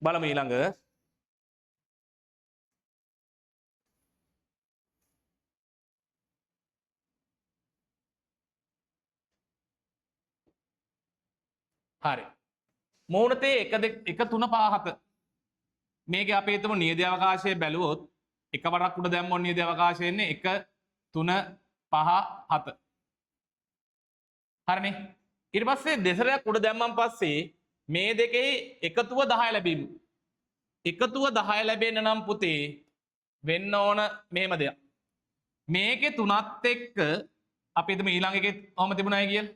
බලමු ඊළඟ හරි. මූණතේ 1 2 1 3 5 7 මේකේ අපි හිතමු නියද අවකාශයේ බැලුවොත් එක වරක් උඩ දැම්මොත් නියද අවකාශය එන්නේ 1 3 5 7. හරිනේ. ඊට පස්සේ දෙසරයක් උඩ දැම්මන් පස්සේ මේ දෙකේ එකතුව 10 ලැබීම. එකතුව 10 ලැබෙන්න නම් පුතේ වෙන්න ඕන මෙහෙම දෙයක්. මේකේ තුනත් එක්ක අපි හිතමු ඊළඟ එකෙත් ඔහම තිබුණායි කියලා.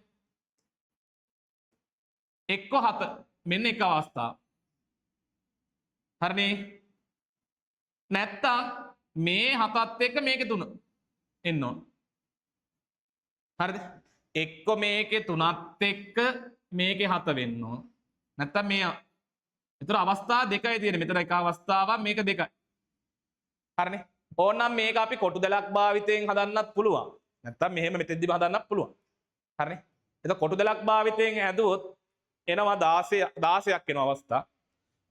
එක්ක 7 මෙන්න එක අවස්ථාව. හරිනේ. නැත්තම් මේ හතත් එක්ක මේකේ තුන එන්න ඕන. හරිද? එක්ක මේකේ තුනත් එක්ක මේකේ හත වෙන්න ඕන. නැත්තම් මේ ඒතර අවස්ථා දෙකයි තියෙන්නේ. මෙතන එක අවස්ථාවක් මේක දෙකයි. හරිනේ. ඕනනම් මේක අපි කොටු දලක් භාවිතයෙන් හදන්නත් පුළුවන්. නැත්තම් මෙහෙම මෙතෙන්දිම හදන්නත් පුළුවන්. හරිනේ. එතකොට කොටු දලක් භාවිතයෙන් හැදුවොත් එනවා 16ක් එනවා අවස්ථා.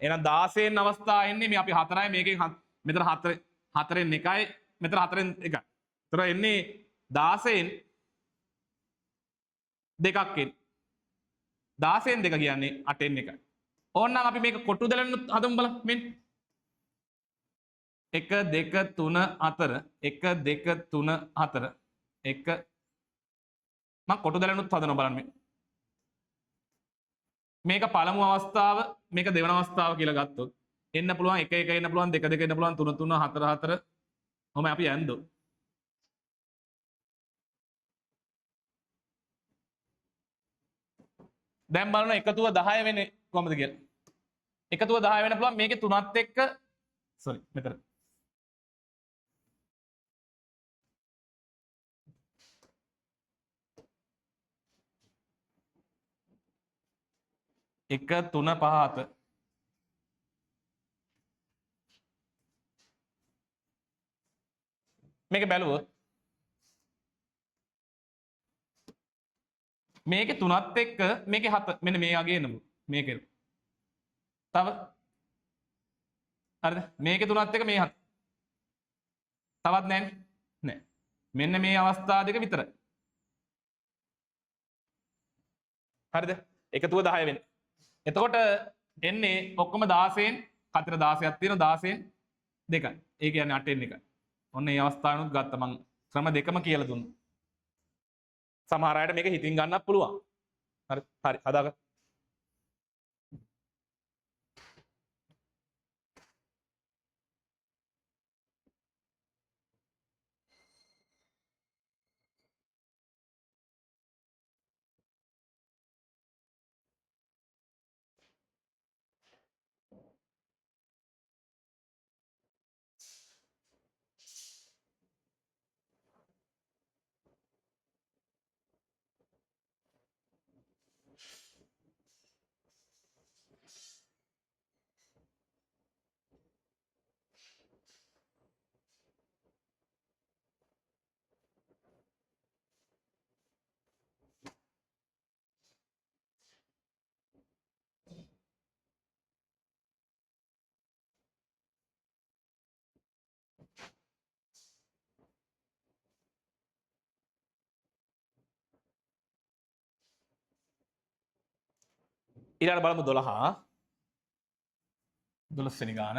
එහෙනම් 16න් අවස්ථා එන්නේ මේ අපි 4යි මේකෙන් මෙතන 4 4න් 1යි මෙතන 4න් 1යි. ඒතර එන්නේ 16න් දෙකක් එන්නේ. 16න් දෙක කියන්නේ 8න් 1යි. ඕනනම් අපි මේක කොටු දලන්න හදමු බලන්න මෙන්න. 1 2 3 4 1 2 3 4 1 මම කොටු දලනුත් හදනවා බලන්න මේ. මේක පළමු අවස්ථාව මේක දෙවන අවස්ථාව කියලා ගත්තොත් එන්න පුළුවන් 1 1 එන්න පුළුවන් 2 2 එන්න පුළුවන් 3 3 4 4 ඔහොම අපි ඇන්දොත් දැන් බලන්න එකතුව 10 වෙන්නේ කොහමද කියලා. එකතුව 10 වෙන්න පුළුවන් මේකේ තුනත් එක්ක සෝරි මෙතන එක තුන පහ හත මේක බැලුවොත් මේකේ තුනත් එක්ක මේකේ හත මෙන්න මේ වගේ එනමු මේකේ තව හරිද මේකේ තුනත් එක්ක මේ හත තවත් නෑනේ නෑ මෙන්න මේ අවස්ථා දෙක විතරයි හරිද එකතුව 10 වෙන්නේ. එතකොට එන්නේ ඔක්කොම 16න් කතර 16ක් තියෙනවා 16න් දෙකයි. ඒ කියන්නේ 8න් එකයි. ඔන්න ඒ අවස්ථාවනුත් ගත්තා මං ක්‍රම දෙකම කියලා දුන්නා. සමහර අයට මේක හිතින් ගන්නත් පුළුවන්. හරි හරි හදාගන්න. ඊළඟට බලමු 12. 12 වෙනි ගාන.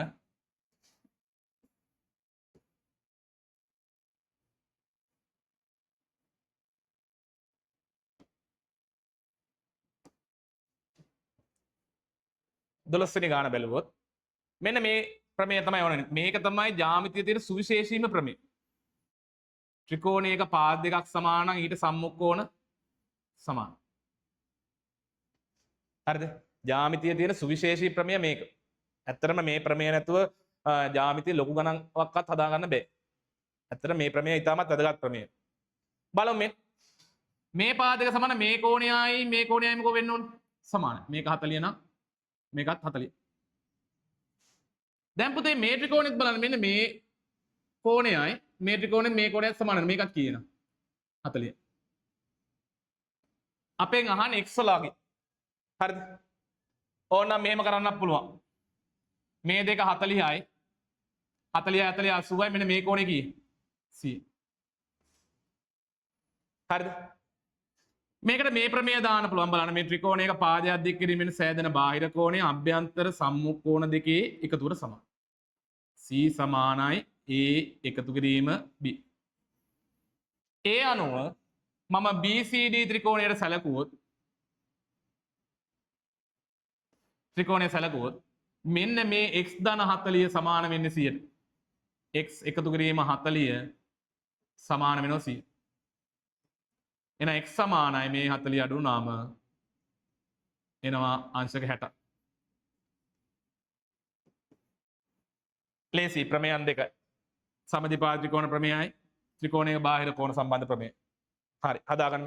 දොළොස්වෙනි ගාන බැලුවොත් මෙන්න මේ ප්‍රමේය තමයි ඕනේ. මේක තමයි ජ්‍යාමිතියේ තියෙන සුවිශේෂීම ප්‍රමේය. ත්‍රිකෝණයක පාද දෙකක් සමාන නම් ඊට සම්මුඛ කෝණ සමාන. හරිද? ජ්‍යාමිතියේ තියෙන සුවිශේෂී ප්‍රමේය මේක. ඇත්තටම මේ ප්‍රමේය නැතුව ජ්‍යාමිතියේ ලොකු ගණන්වක්වත් හදාගන්න බෑ. ඇත්තටම මේ ප්‍රමේය ඉතාමත් වැදගත් ප්‍රමේය. බලමු මේ පාද දෙක සමාන මේ කෝණයයි මේ කෝණයයි මොකෝ වෙන්න ඕන? සමානයි. මේක 40 නම් මේකත් 40. දැන් පුතේ මේ ත්‍රිකෝණෙත් බලන්න මෙන්න මේ කෝණයයි මේ ත්‍රිකෝණෙත් මේ කෝණයත් සමාන වෙනවා. මේකත් කියනවා 40. අපෙන් අහන්නේ x වලගේ. හරිද? ඕනනම් මෙහෙම කරන්නත් පුළුවන්. මේ දෙක 40යි 40 40 80යි මෙන්න මේ කෝණේ කීයේ? 100. හරිද? මේකට මේ ප්‍රමේය දාන්න පුළුවන්. බලන්න මේ ත්‍රිකෝණයක පාදයක් දික් කිරීමෙන් සෑදෙන බාහිර කෝණය අභ්‍යන්තර සම්මුඛ කෝණ දෙකේ එකතුවට සමානයි. C සමානයි A එකතු කිරීම B. ඒ අනුව මම BCD ත්‍රිකෝණයට සැලකුවොත් මෙන්න මේ x ධන 40 සමාන වෙන්නේ 100ට. x එකතු කිරීම 40 සමාන වෙනවා 100. එහෙනම් x සමානයි මේ 40 අඩු වුණාම එනවා අංශක 60. ලේසි ප්‍රමේයන් දෙකයි. සමද්විපාද ත්‍රිකෝණ ප්‍රමේයයි ත්‍රිකෝණයක බාහිර කෝණ සම්බන්ධ ප්‍රමේය. හරි හදාගන්න.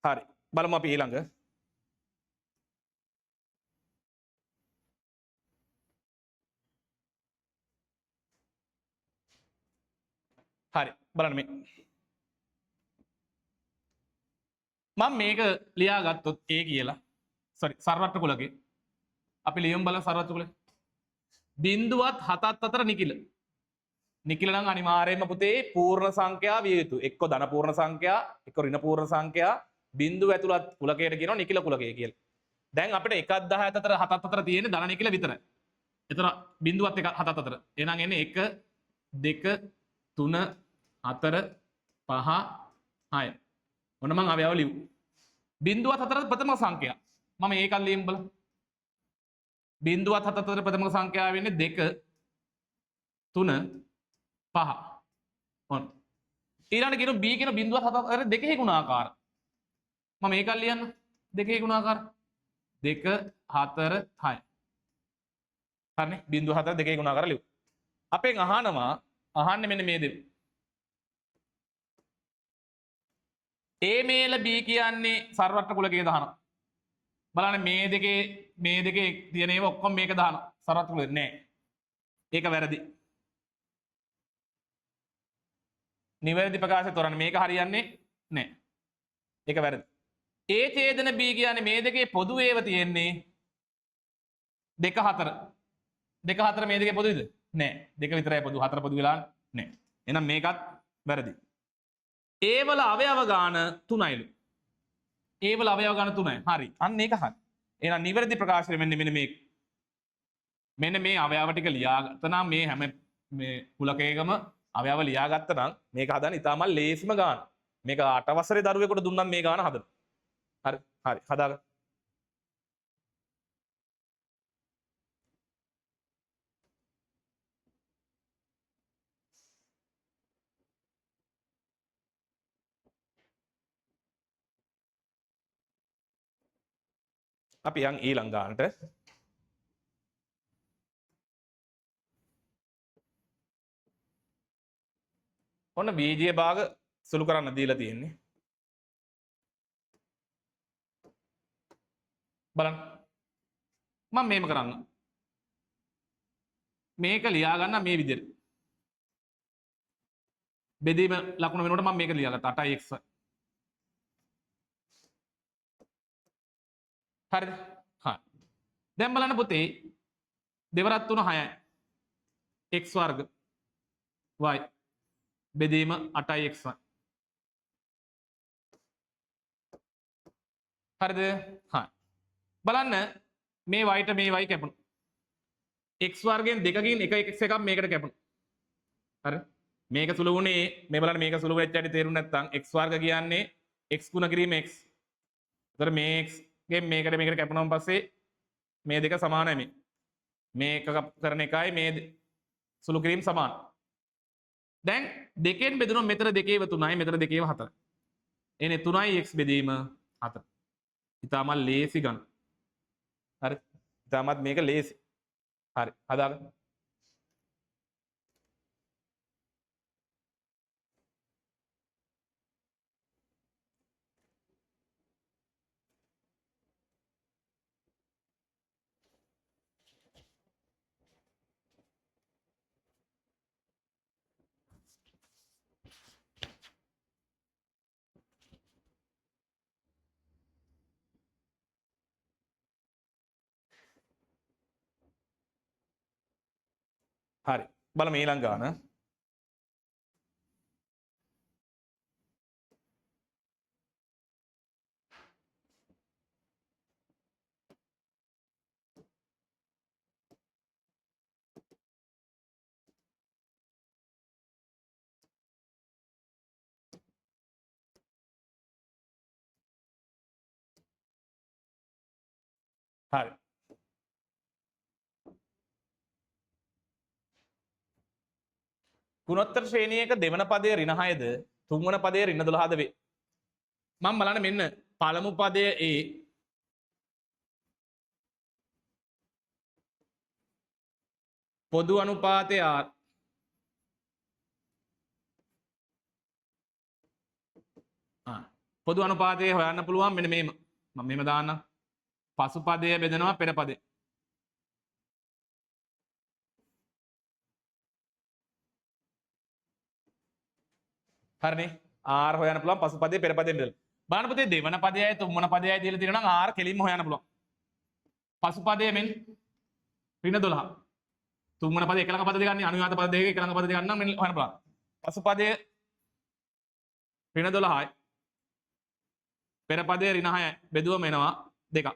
හරි බලමු අපි ඊළඟ. හරි බලන්න මේ මම මේක ලියාගත්තොත් A කියලා, සෝරි සර්වත්‍ර කුලකේ අපි ලියමු බලන්න. සර්වත්‍ර කුලකේ බිඳුවත් හතත් අතර නිකිල. නිකිල නම් අනිවාර්යයෙන්ම පුතේ පූර්ණ සංඛ්‍යා විය යුතු. එක්ක ධන පූර්ණ සංඛ්‍යා, එක්ක ඍණ පූර්ණ සංඛ්‍යා. බිඳුව ඇතුළත් කුලකයට කියනවා නිකිල කුලකය කියලා. දැන් අපිට 1ත් 10ත් අතර 7ත් අතර තියෙන්නේ ධන නිකිල විතරයි. එතන බිඳුවත් 1 7ත් අතර. එහෙනම් එන්නේ 1 2 3 4 5 6. ඔන්න මං අවයව ලිව්වා. බිඳුවත් හතර ප්‍රථම සංඛ්‍යා. මම ඒකත් ලියමු බලන්න. බිඳුවත් හතත් අතර ප්‍රථම සංඛ්‍යාව වෙන්නේ 2 3 5. ඔන්න. ඊළඟට කියනවා B කියන බිඳුවත් හතත් අතර දෙකෙහි ගුණාකාර. මම ඒකත් ලියන්න. දෙකෙහි ගුණාකාර 2 4 6. හරිනේ. බිඳුව හතර දෙකෙහි ගුණාකාර ලිව්වා. අපෙන් අහනවා අහන්නේ මෙන්න මේ දේ. A මේල B කියන්නේ සර්වත්‍ර කුලකයේ දානවා. බලන්න මේ දෙකේ තියෙන ඒවා ඔක්කොම මේක දානවා. සර්වත්‍ර කුලකේ නෑ. ඒක වැරදි. නිවැරදි ප්‍රකාශය තෝරන්න. මේක හරියන්නේ නෑ. ඒක වැරදි. A ඡේදන B කියන්නේ මේ දෙකේ පොදු ඒවා තියෙන්නේ 2 4. 2 4 මේ දෙකේ පොදුයිද? නෑ. දෙක විතරයි පොදු. හතර පොදු වෙලා නෑ. එහෙනම් මේකත් වැරදි. A වල අවයව ගාන 3යිලු. A වල අවයව ගාන 3යි. හරි. අන්න ඒක හරි. එහෙනම් නිවැරදි ප්‍රකාශය මෙන්න මෙන්න මේක. මෙන්න මේ අවයව ටික ලියාගත්තා නම් මේ හැම මේ කුලකයකම අවයව ලියාගත්තා නම් මේක හදන්න ඉතාමත් ලේසිම ගාන. මේක 8 වසරේ දරුවෙකුට දුන්නම් මේ ගාන හදන්න. හරි හරි හදාගන්න. අපි යන් ඊළඟ ගානට. ඔන්න බීජීය භාග සුළු කරන්න දීලා තියෙන්නේ. බලන්න. මම මේම කරන්න. මේක ලියා ගන්න මේ විදිහට. බෙදීම ලකුණ වෙනකොට මම මේක ලියාගත්තා 8x. හරිද? හරි. දැන් බලන්න පුතේ දෙවරක් 3 6යි. x වර්ග y බෙදීම 8x. හරිද? හරි. බලන්න මේ y ට මේ y කැපුණා. x වර්ගයෙන් දෙකකින් එක x එකක් මේකට කැපුණා. හරි. මේක සුළු වුණේ මේ බලන්න මේක සුළු වෙච්ච හැටි තේරුම් නැත්නම් x වර්ග කියන්නේ x ගුණ කිරීම x. ඒතර මේ x ගෙන් මේකට මේකට කැපුණාන් පස්සේ මේ දෙක සමානයි මේ. මේක කරන එකයි මේ සුළු කිරීම සමාන. දැන් දෙකෙන් බෙදුනොත් මෙතන දෙකේව 3යි මෙතන දෙකේව 4. එනේ 3යි x බෙදීම 4. ඉතාමත් ලේසි ගණන්. හරි. ඉතාමත් මේක ලේසි. හරි. හදාගන්න. හරි. බලමු ඊළඟ ගාන. හරි. ගුණෝත්තර ශ්‍රේණියක දෙවන පදය ඍණ 6ද තුන්වන පදය ඍණ 12ද වේ. මම බලන්න මෙන්න පළමු පදය A පොදු අනුපාතය R පොදු අනුපාතය හොයන්න පුළුවන් මෙන්න මෙහෙම. මම මෙහෙම දාන්නම්. පසු පදය බෙදනවා පෙර පදය. හරිනේ. R හොයන්න පුළුවන් පසු පදේ පෙර පදයෙන් බෙදලා. බලන්න පුතේ දෙවන පදයයි තුන්වන පදයයි දීලා තියෙනවා නම් R කෙලින්ම හොයන්න පුළුවන්. පසු පදය මෙන්න ඍණ 12. තුන්වන පදේ එක ළඟ පද දෙක ගන්න අනුයාත පද දෙක එක ළඟ පද දෙක ගන්න නම් මෙන්න හොයන්න පුළුවන්. පසු පදය ඍණ 12යි. පෙර පදය ඍණ 6යි. බෙදුවම එනවා දෙකක්.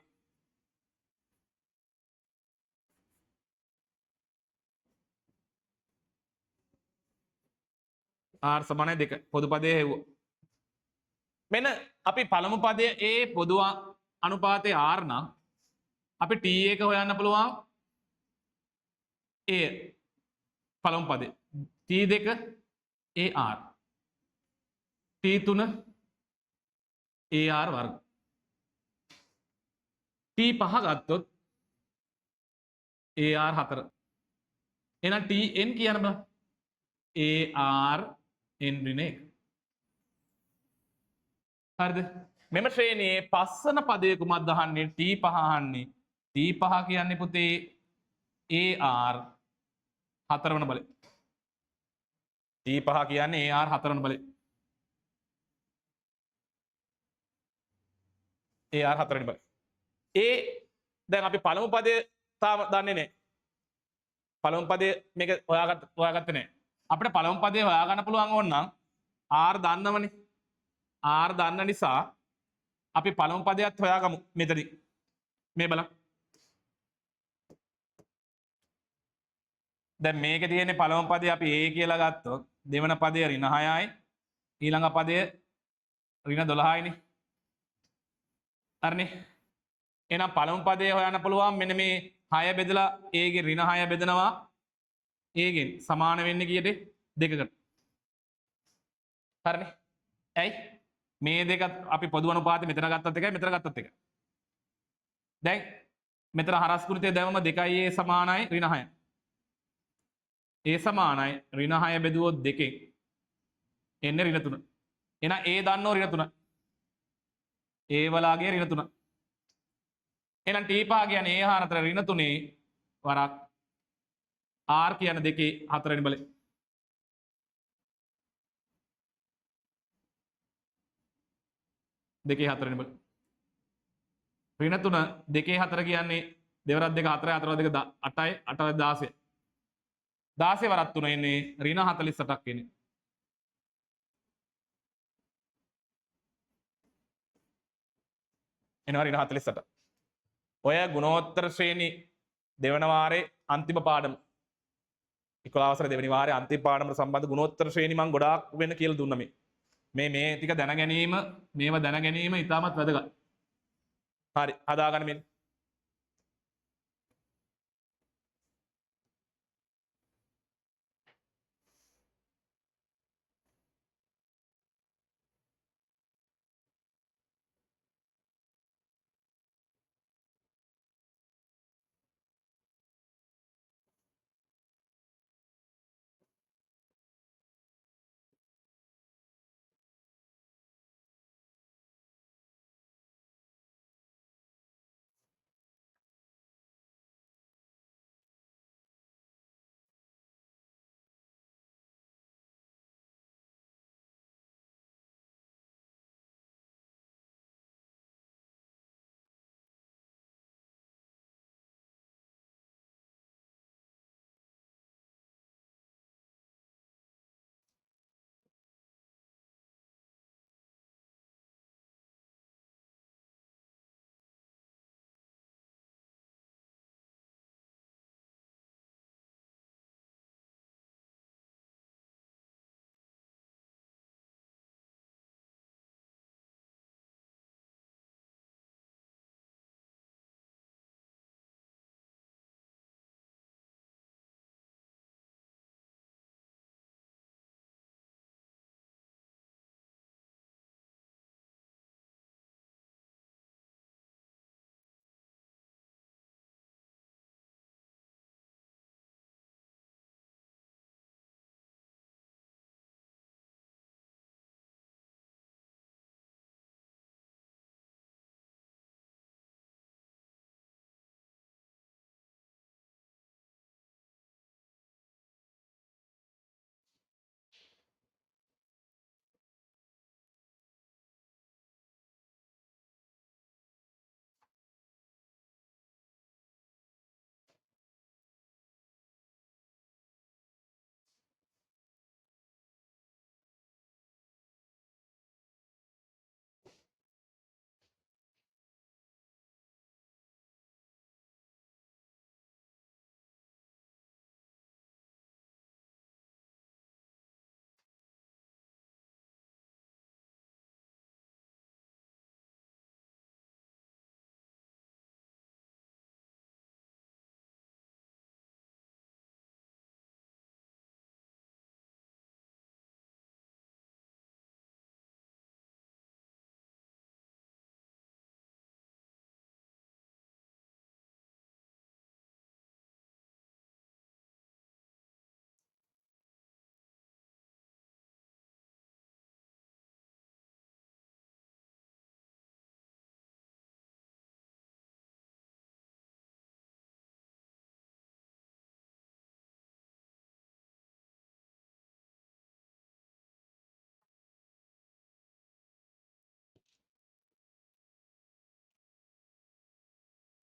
R සමානයි 2. පොදු පදයේ හෙව්වා. මෙන්න අපි පළමු පදයේ A පොදු අනුපාතයේ R නම් අපි T එක හොයන්න පුළුවන් A පළමු පදේ. T2 AR. T3 AR වර්ග. T5 ගත්තොත් AR 4. එහෙනම් TN කියන්න බලන්න. AR N ඍණ 1. හරිද? මෙම ශ්‍රේණියේ පස්වන පදය කුමක්ද අහන්නේ? T5 අහන්නේ. T5 කියන්නේ පුතේ AR හතරවන බලය. T5 කියන්නේ AR හතරවන බලය. AR හතරවෙනි බලය. ඒ දැන් අපි පළමු පදය තාම දන්නේ නැහැ. පළමු පදය මේක හොයාගත්තේ නැහැ. අපිට පළමු පදේ හොයාගන්න පුළුවන් ඕන නම් R දන්නවනේ. R දන්න නිසා අපි පළමු පදයක් හොයාගමු මෙතනදී. මේ බලන්න. දැන් මේකේ තියෙන්නේ පළමු පදේ අපි A කියලා ගත්තොත් දෙවන පදය ඍණ 6යි ඊළඟ පදය ඍණ 12යිනේ. හරිනේ. එහෙනම් පළමු පදේ හොයන්න පුළුවන් මෙන්න මේ 6 බෙදලා A ගේ ඍණ 6 බෙදනවා A ගෙන් සමාන වෙන්නේ කීයද? දෙකකට. හරිනේ. ඇයි? මේ දෙකත් අපි පොදු අනුපාතෙ මෙතන ගත්තත් එකයි මෙතන ගත්තත් එකයි. දැන් මෙතන හරස් ගුණිතය දැම්මම 2යි A සමානයි ඍණ 6. A සමානයි ඍණ 6 බෙදුවොත් දෙකෙන් එන්නේ ඍණ 3. එහෙනම් A දන්නෝ ඍණ 3. A වලාගේ ඍණ 3. එහෙනම් T5 කියන්නේ A හා අතර ඍණ 3 වරක් R කියන දෙකේ හතරවෙනි බලය. දෙකේ හතරවෙනි බලය. ඍණ 3 දෙකේ 4 කියන්නේ දෙවරක් දෙක 4 4 දෙක 8යි 8 16. 16 වරක් 3 එන්නේ ඍණ 48ක් එන්නේ. එනවා ඍණ 48. ඔය ගුණෝත්තර ශ්‍රේණි දෙවන වාරේ අන්තිම පාඩම. 11 වසරේ දෙවෙනි වාරේ අන්තිම පාඩමට සම්බන්ධ ගුණෝත්තර ශ්‍රේණි මම ගොඩාක් වෙන කියලා දුන්නා මේ. මේ මේ ටික දැන ගැනීම, මේව දැන ගැනීම ඉතාමත් වැදගත්. හරි, හදාගන්න මෙන්න.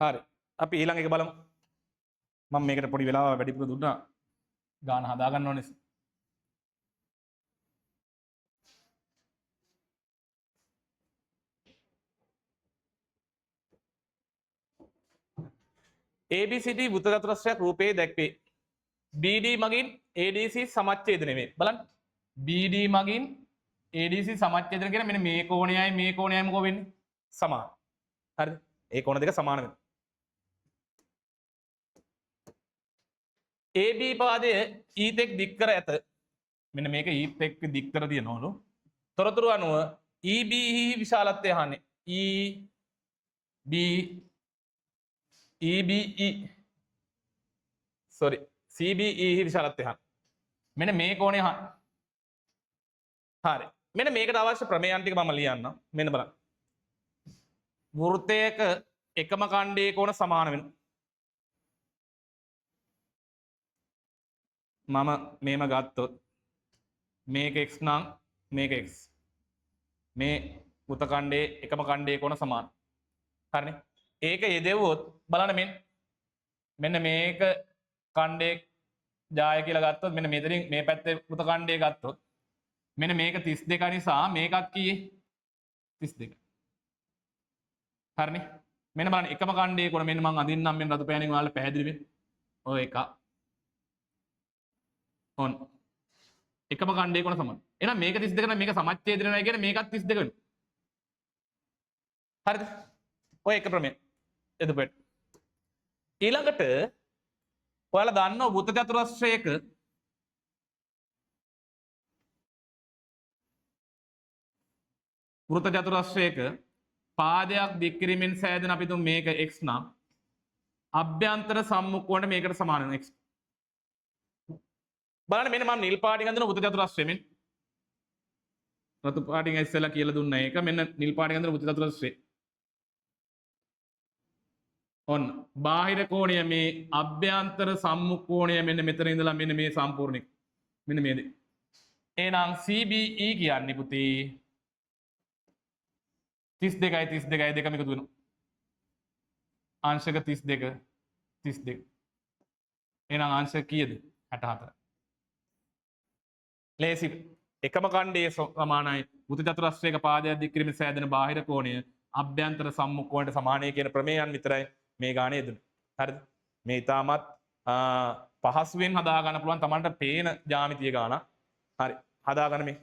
හරි. අපි ඊළඟ එක බලමු. මම මේකට පොඩි වෙලාවක් වැඩිපුර දුන්නා. ගාන හදා ගන්න ඕනේ. ABCD වෘත්ත චතුරස්‍රයක් රූපයේ දැක්වේ. BD මගින් ADC සමච්ඡේදනය වේ. බලන්න. BD මගින් ADC සමච්ඡේදන කියන මෙන්න මේ කෝණයයි මේ කෝණයයි මොකෝ වෙන්නේ? සමාන. හරිද? ඒ කෝණ දෙක සමාන වෙනවා. AB පාදය E තෙක් දික් කර ඇත. මෙන්න මේක E තෙක් දික් කර තියෙනවලු. තොරතුරු අනුව EB විශාලත්වය අහන්නේ. E B EBE sorry CBE විශාලත්වය අහන්නේ. මෙන්න මේ කෝණය අහන්නේ. හරි. මෙන්න මේකට අවශ්‍ය ප්‍රමේයන් ටික මම ලියන්නම්. මෙන්න බලන්න. වෘත්තයක එකම ඛණ්ඩයේ කෝණ සමාන වෙනවා. මම මේම ගත්තොත් මේක x නම් මේක x. මේ වෘත්ත ඛණ්ඩයේ එකම ඛණ්ඩයේ කෝණ සමාන. හරිනේ. ඒක යෙදෙව්වොත් බලන්න මෙන්න මේක ඛණ්ඩයේ ජාය කියලා ගත්තොත් මෙන්න මෙතනින් මේ පැත්තේ වෘත්ත ඛණ්ඩය ගත්තොත් මෙන්න මේක 32 නිසා මේකත් කීයේ 32. හරිනේ. මෙන්න බලන්න එකම ඛණ්ඩයේ කෝණ මෙන්න මං අඳින්නම් මෙන්න රතු පෑනින් ඔයාලට පැහැදිලි වෙන්න. ඔය එක. ඔන්න. එකම ඛණ්ඩයේ කෝණ සමාන. එහෙනම් මේක 32 නම් මේක සමච්ඡේදන වෙනවා කියන්නේ මේකත් 32 වෙනවා. හරිද? ඔය එක ක්‍රමය. එතකොට ඊළඟට ඔයාලා දන්නවා වෘත්ත චතුරස්‍රයක වෘත්ත චතුරස්‍රයක පාදයක් දික් කිරීමෙන් සෑදෙන අපි තුන් මේක x නම් අභ්‍යන්තර සම්මුඛ කෝණ මේකට සමාන වෙනවා x. බලන්න මෙන්න මම නිල් පාටින් අඳින වෘත්ත චතුරස්‍රය මෙන්න රතු පාටින් ඉස්සෙල්ලා කියලා දුන්නා ඒක. මෙන්න නිල් පාටින් අඳින වෘත්ත චතුරස්‍රය. ඔන්න බාහිර කෝණය මේ අභ්‍යන්තර සම්මුඛ කෝණය මෙන්න මෙතන ඉඳලා මෙන්න මේ සම්පූර්ණ එක. මෙන්න මේ දෙක. එහෙනම් CBE කියන්නේ පුතේ 32යි 32යි දෙකම එකතු වෙනවා. අංශක 32 32. එහෙනම් අංශක කීයද? 64. ලේසි. එකම ඛණ්ඩයේ සමානයි. වෘත්ත චතුරස්‍රයක පාදයක් දික් කිරීමෙන් සෑදෙන බාහිර කෝණය අභ්‍යන්තර සම්මුඛ කෝණයට සමානයි කියන ප්‍රමේයන් විතරයි මේ ගානේ යෙදුනේ. හරිද? මේ ඉතාමත් පහසුවෙන් හදා ගන්න පුළුවන් Tamanට පේන ජ්‍යාමිතිය ගාන. හරි. හදා ගන්න මේ.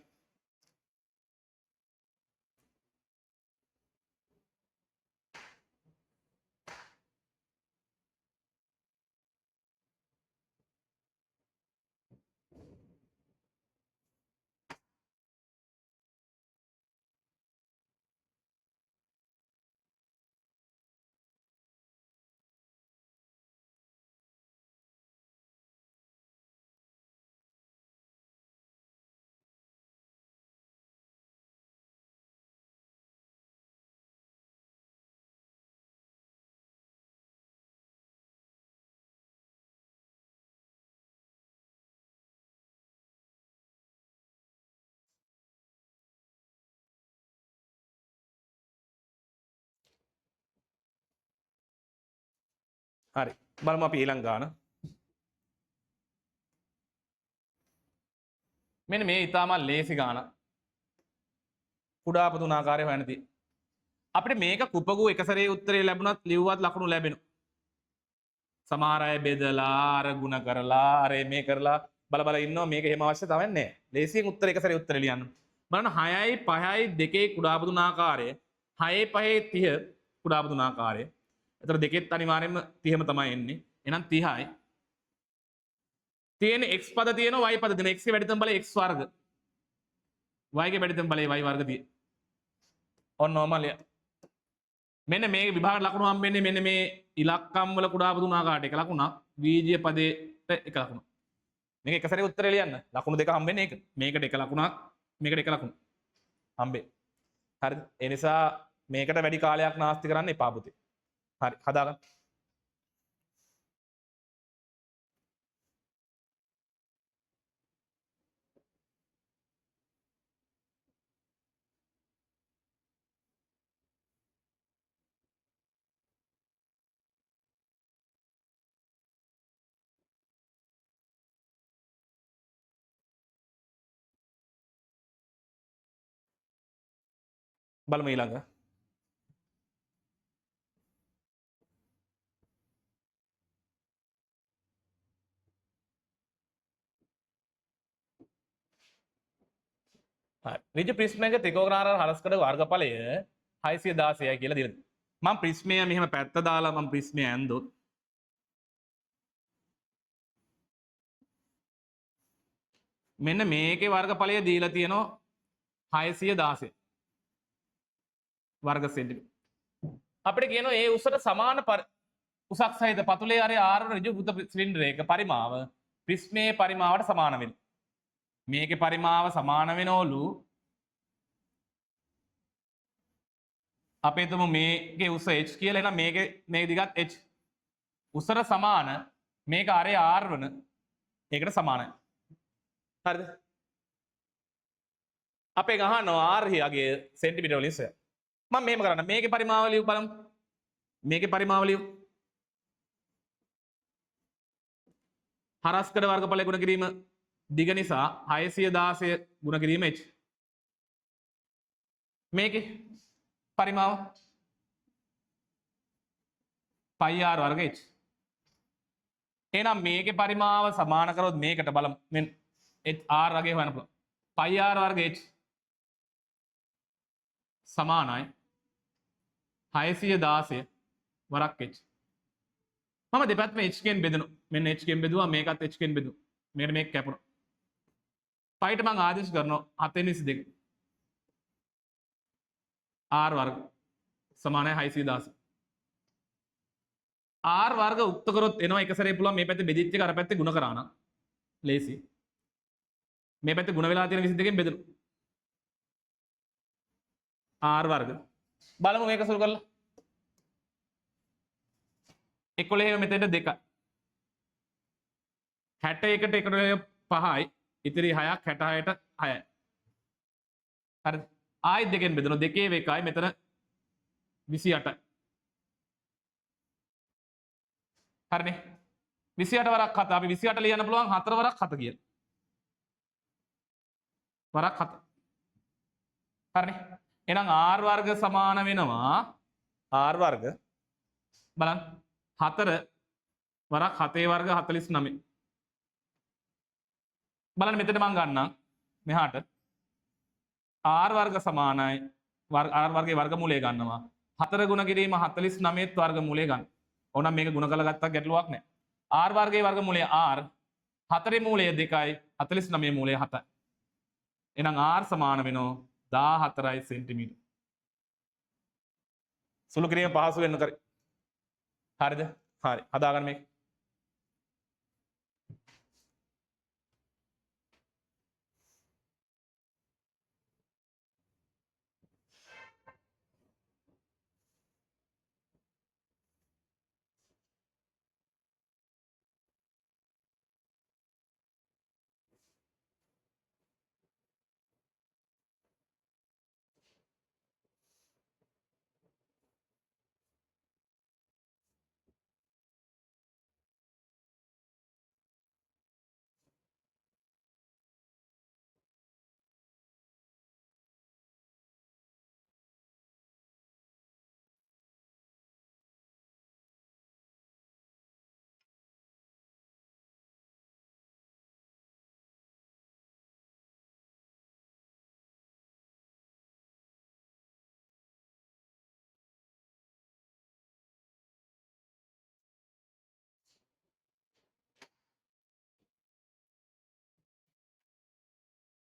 හරි. බලමු අපි ඊළඟ ගාන. මෙන්න මේ ඉතාමත් ලේසි ගාන. කුඩා අප තුන ආකාරය හොයන්න තියෙන්නේ. අපිට මේක කුපගු එක සැරේ උත්තරේ ලැබුණත් ලිව්වත් ලකුණු ලැබෙනවා. සමහර අය බෙදලා අර ගුණ කරලා අර මේ කරලා බල බල ඉන්නවා. මේක එහෙම අවශ්‍යතාවයක් නෑ. ලේසියෙන් උත්තර එක සැරේ උත්තරේ ලියන්න. බලන්න 6යි 5යි 2 කුඩා අප තුන ආකාරය 6 5 30 කුඩා අප තුන ආකාරය. එතකොට දෙකෙත් අනිවාර්යයෙන්ම 30ම තමයි එන්නේ. එහෙනම් 30යි. තියෙන x පද තියෙනවා y පද තියෙනවා. x ගේ වැඩිතම බලය x වර්ග. y ගේ වැඩිතම බලය y වර්ග තියෙනවා. ඔන්න ඔහම ලියන්න. මෙන්න මේ විභාග ලකුණු හම්බෙන්නේ මෙන්න මේ ඉලක්කම් වල කුඩා අප තුන ආකාරයට එක ලකුණක්, වීජීය පදේට එක ලකුණක්. මේක එක සැරේ උත්තරේ ලියන්න. ලකුණු දෙක හම්බෙන්නේ ඒක. මේකට එක ලකුණක්, මේකට එක ලකුණක් හම්බෙන්නේ. හරිද? ඒ නිසා මේකට වැඩි කාලයක් නාස්ති කරන්න එපා පුතේ. හරි, හදාගන්න. බලමු ඊළඟ. හරි. ඍජු ප්‍රිස්මයක ත්‍රිකෝණාකාර හරස්කඩ වර්ගඵලය 616යි කියලා දීලා තියෙනවා. මම ප්‍රිස්මය මෙහෙම පැත්ත දාලා මම ප්‍රිස්මය ඇන්දොත් මෙන්න මේකේ වර්ගඵලය දීලා තියෙනවා 616 වර්ග සෙන්ටිමීටර. අපිට කියනවා ඒ උසට සමාන උසක් සහිත පතුලේ අරේ ආරෝහණ ඍජු වෘත්ත සිලින්ඩරයක පරිමාව ප්‍රිස්මයේ පරිමාවට සමාන වෙනවා. මේකේ පරිමාව සමාන වෙනවලු අපි හිතමු මේකේ උස h කියලා. එහෙනම් මේකේ මේ දිගත් h. උසට සමාන මේක අරේ r වන ඒකට සමානයි. හරිද? අපෙන් අහනවා r අගය සෙන්ටිමීටර වලින් සොයන්න. මම මෙහෙම කරන්න. මේකේ පරිමාව ලියු බලමු. මේකේ පරිමාව ලියු. හරස්කඩ වර්ගඵලය ගුණ කිරීම දිග නිසා 616 ගුණ කිරීම h. මේකේ පරිමාව පයි r වර්ග h. එහෙනම් මේකේ පරිමාව සමාන කරොත් මේකට බලමු. මෙන්න h r වගේ හොයන්න පුළුවන්. පයි r වර්ග h සමානයි 616 වරක් h. මම දෙපැත්තම h ගෙන් බෙදනවා. මෙන්න h ගෙන් බෙදුවා, මේකත් h ගෙන් බෙදුවා. මේකට මේක කැපුණා. පයිට මං ආදේශ කරනවා 7 22. r වර්ග සමානයි 616. r වර්ග උක්ත කරොත් එනවා එක සැරේ පුළුවන් මේ පැත්තේ බෙදිච්ච එක අර පැත්තේ ගුණ කරා නම් ලේසි. මේ පැත්තේ ගුණ වෙලා තියෙන 22න් බෙදෙනවා. r වර්ග බලමු මේක සුළු කරලා. 11 මෙතෙන්ට 2යි. 61ට 11 5යි. ඉතිරි 6ක් 66ට 6යි. හරිද? ආයෙත් දෙකෙන් බෙදෙනවා. දෙකේ 1යි මෙතන 28යි. හරිනේ? 28 වරක් 7. අපි 28 ලියන්න පුළුවන් 4 වරක් 7 කියලා. වරක් 7. හරිනේ? එහෙනම් r වර්ග සමාන වෙනවා r වර්ග බලන්න 4 වරක් 7 වර්ග 49. බලන්න මෙතන මං ගන්නම් මෙහාට r වර්ග සමානයි r වර්ගයේ වර්ගමූලය ගන්නවා 4 ගුණ කිරීම 49 වර්ගමූලය ගන්න. ඕනම් මේක ගුණ කරලා ගත්තක් ගැටලුවක් නෑ. r වර්ගයේ වර්ගමූලය r 4 මූලය 2යි 49 මූලය 7යි. එහෙනම් r සමාන වෙනවා 14 සෙන්ටිමීටර්. සුළු කිරීම පහසු වෙන්න කරේ. හරිද? හරි. හදාගන්න මේක.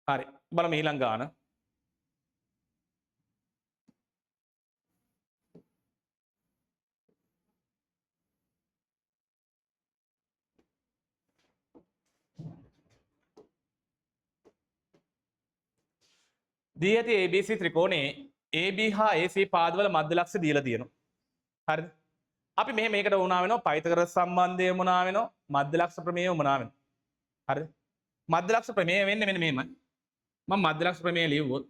හරි බලමු ඊළඟ ගාන. දී ඇති ABC ත්‍රිකෝණයේ AB හා AC පාදවල මධ්‍ය ලක්ෂ්‍ය දීලා තියෙනවා. හරිද? අපි මෙහෙම මේකට වුණා වෙනවා පයිතගරස් සම්බන්ධය වුණා වෙනවා මධ්‍ය ලක්ෂ්‍ය ප්‍රමේය වුණා වෙනවා. හරිද? මධ්‍ය ලක්ෂ්‍ය ප්‍රමේය වෙන්නේ මෙන්න මෙහෙමයි. මම මධ්‍ය ලක්ෂ්‍ය ප්‍රමේය ලියුවොත්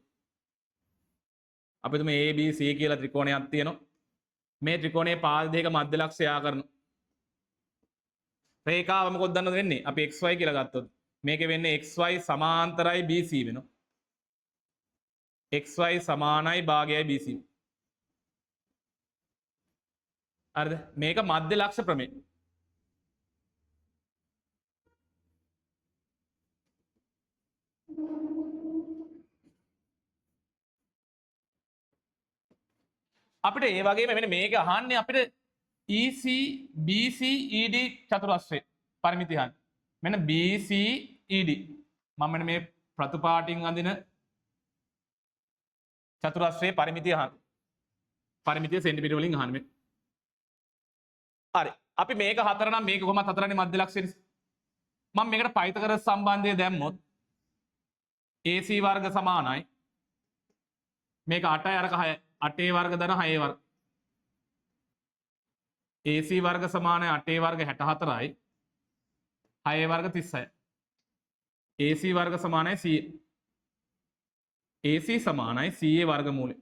අපි තුමේ A B C කියලා ත්‍රිකෝණයක් තියෙනවා. මේ ත්‍රිකෝණයේ පාද දෙක මධ්‍ය ලක්ෂ්‍ය යා කරනවා. රේඛාව මොකක්ද දන්නවද වෙන්නේ? අපි XY කියලා ගත්තොත් මේකේ වෙන්නේ XY සමාන්තරයි BC වෙනවා. XY සමානයි භාගයයි BC. හරිද? මේක මධ්‍ය ලක්ෂ්‍ය ප්‍රමේය. අපිට ඒ වගේම මෙන්න මේක අහන්නේ අපිට EC BC ED චතුරස්‍රය පරිමිති අහන්නේ. මෙන්න BC ED මම මෙන්න මේ ප්‍රතු පාටින් අඳින චතුරස්‍රයේ පරිමිතිය අහන්නේ. පරිමිතිය සෙන්ටිමීටර වලින් අහන්නේ මේ. හරි. අපි මේක හතර නම් මේක කොහොමද හතරනේ මධ්‍ය ලක්ෂ්‍ය නිසා. මම මේකට පයිතගරස් සම්බන්ධය දැම්මොත් AC වර්ග සමානයි මේක 8යි අරක 6යි 8 වර්ග ධන 6 වර්ග. AC වර්ග සමානයි 8 වර්ග 64යි 6 වර්ග 36. AC වර්ග සමානයි CA. AC සමානයි CA වර්ගමූලය.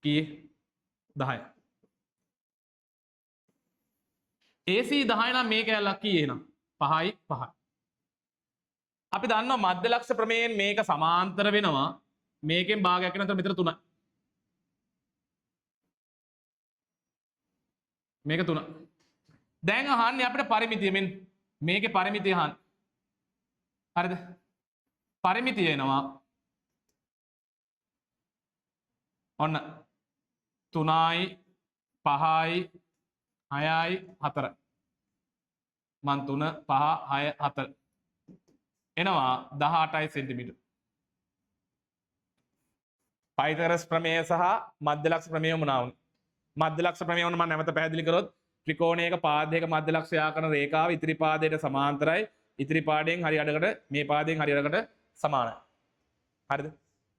කීයේ? 10. AC 10 නම් මේ කැලලක් කීයේ එහෙනම්? 5යි 5යි. අපි දන්නවා මධ්‍ය ලක්ෂ ප්‍රමේයයෙන් මේක සමාන්තර වෙනවා. මේකෙන් භාගයක් වෙනතර මෙතන 3යි. මේක 3. දැන් අහන්නේ අපිට පරිමිතිය. මෙන්න මේකේ පරිමිතිය අහන්න. හරිද? පරිමිතිය එනවා ඔන්න 3යි 5යි 6යි 4. මං 3 5 6 4 එනවා 18යි සෙන්ටිමීටර්. පයිතගරස් ප්‍රමේය සහ මධ්‍ය ලක්ෂ ප්‍රමේය මොනවා වුනේ? මධ්‍ය ලක්ෂ ප්‍රමේය වුණ මම නැවත පැහැදිලි කරොත් ත්‍රිකෝණයක පාදයක මධ්‍ය ලක්ෂ යා කරන රේඛාව ඉතිරි පාදයට සමාන්තරයි. ඉතිරි පාදයෙන් හරි අඩකට මේ පාදයෙන් හරි අඩකට සමානයි. හරිද?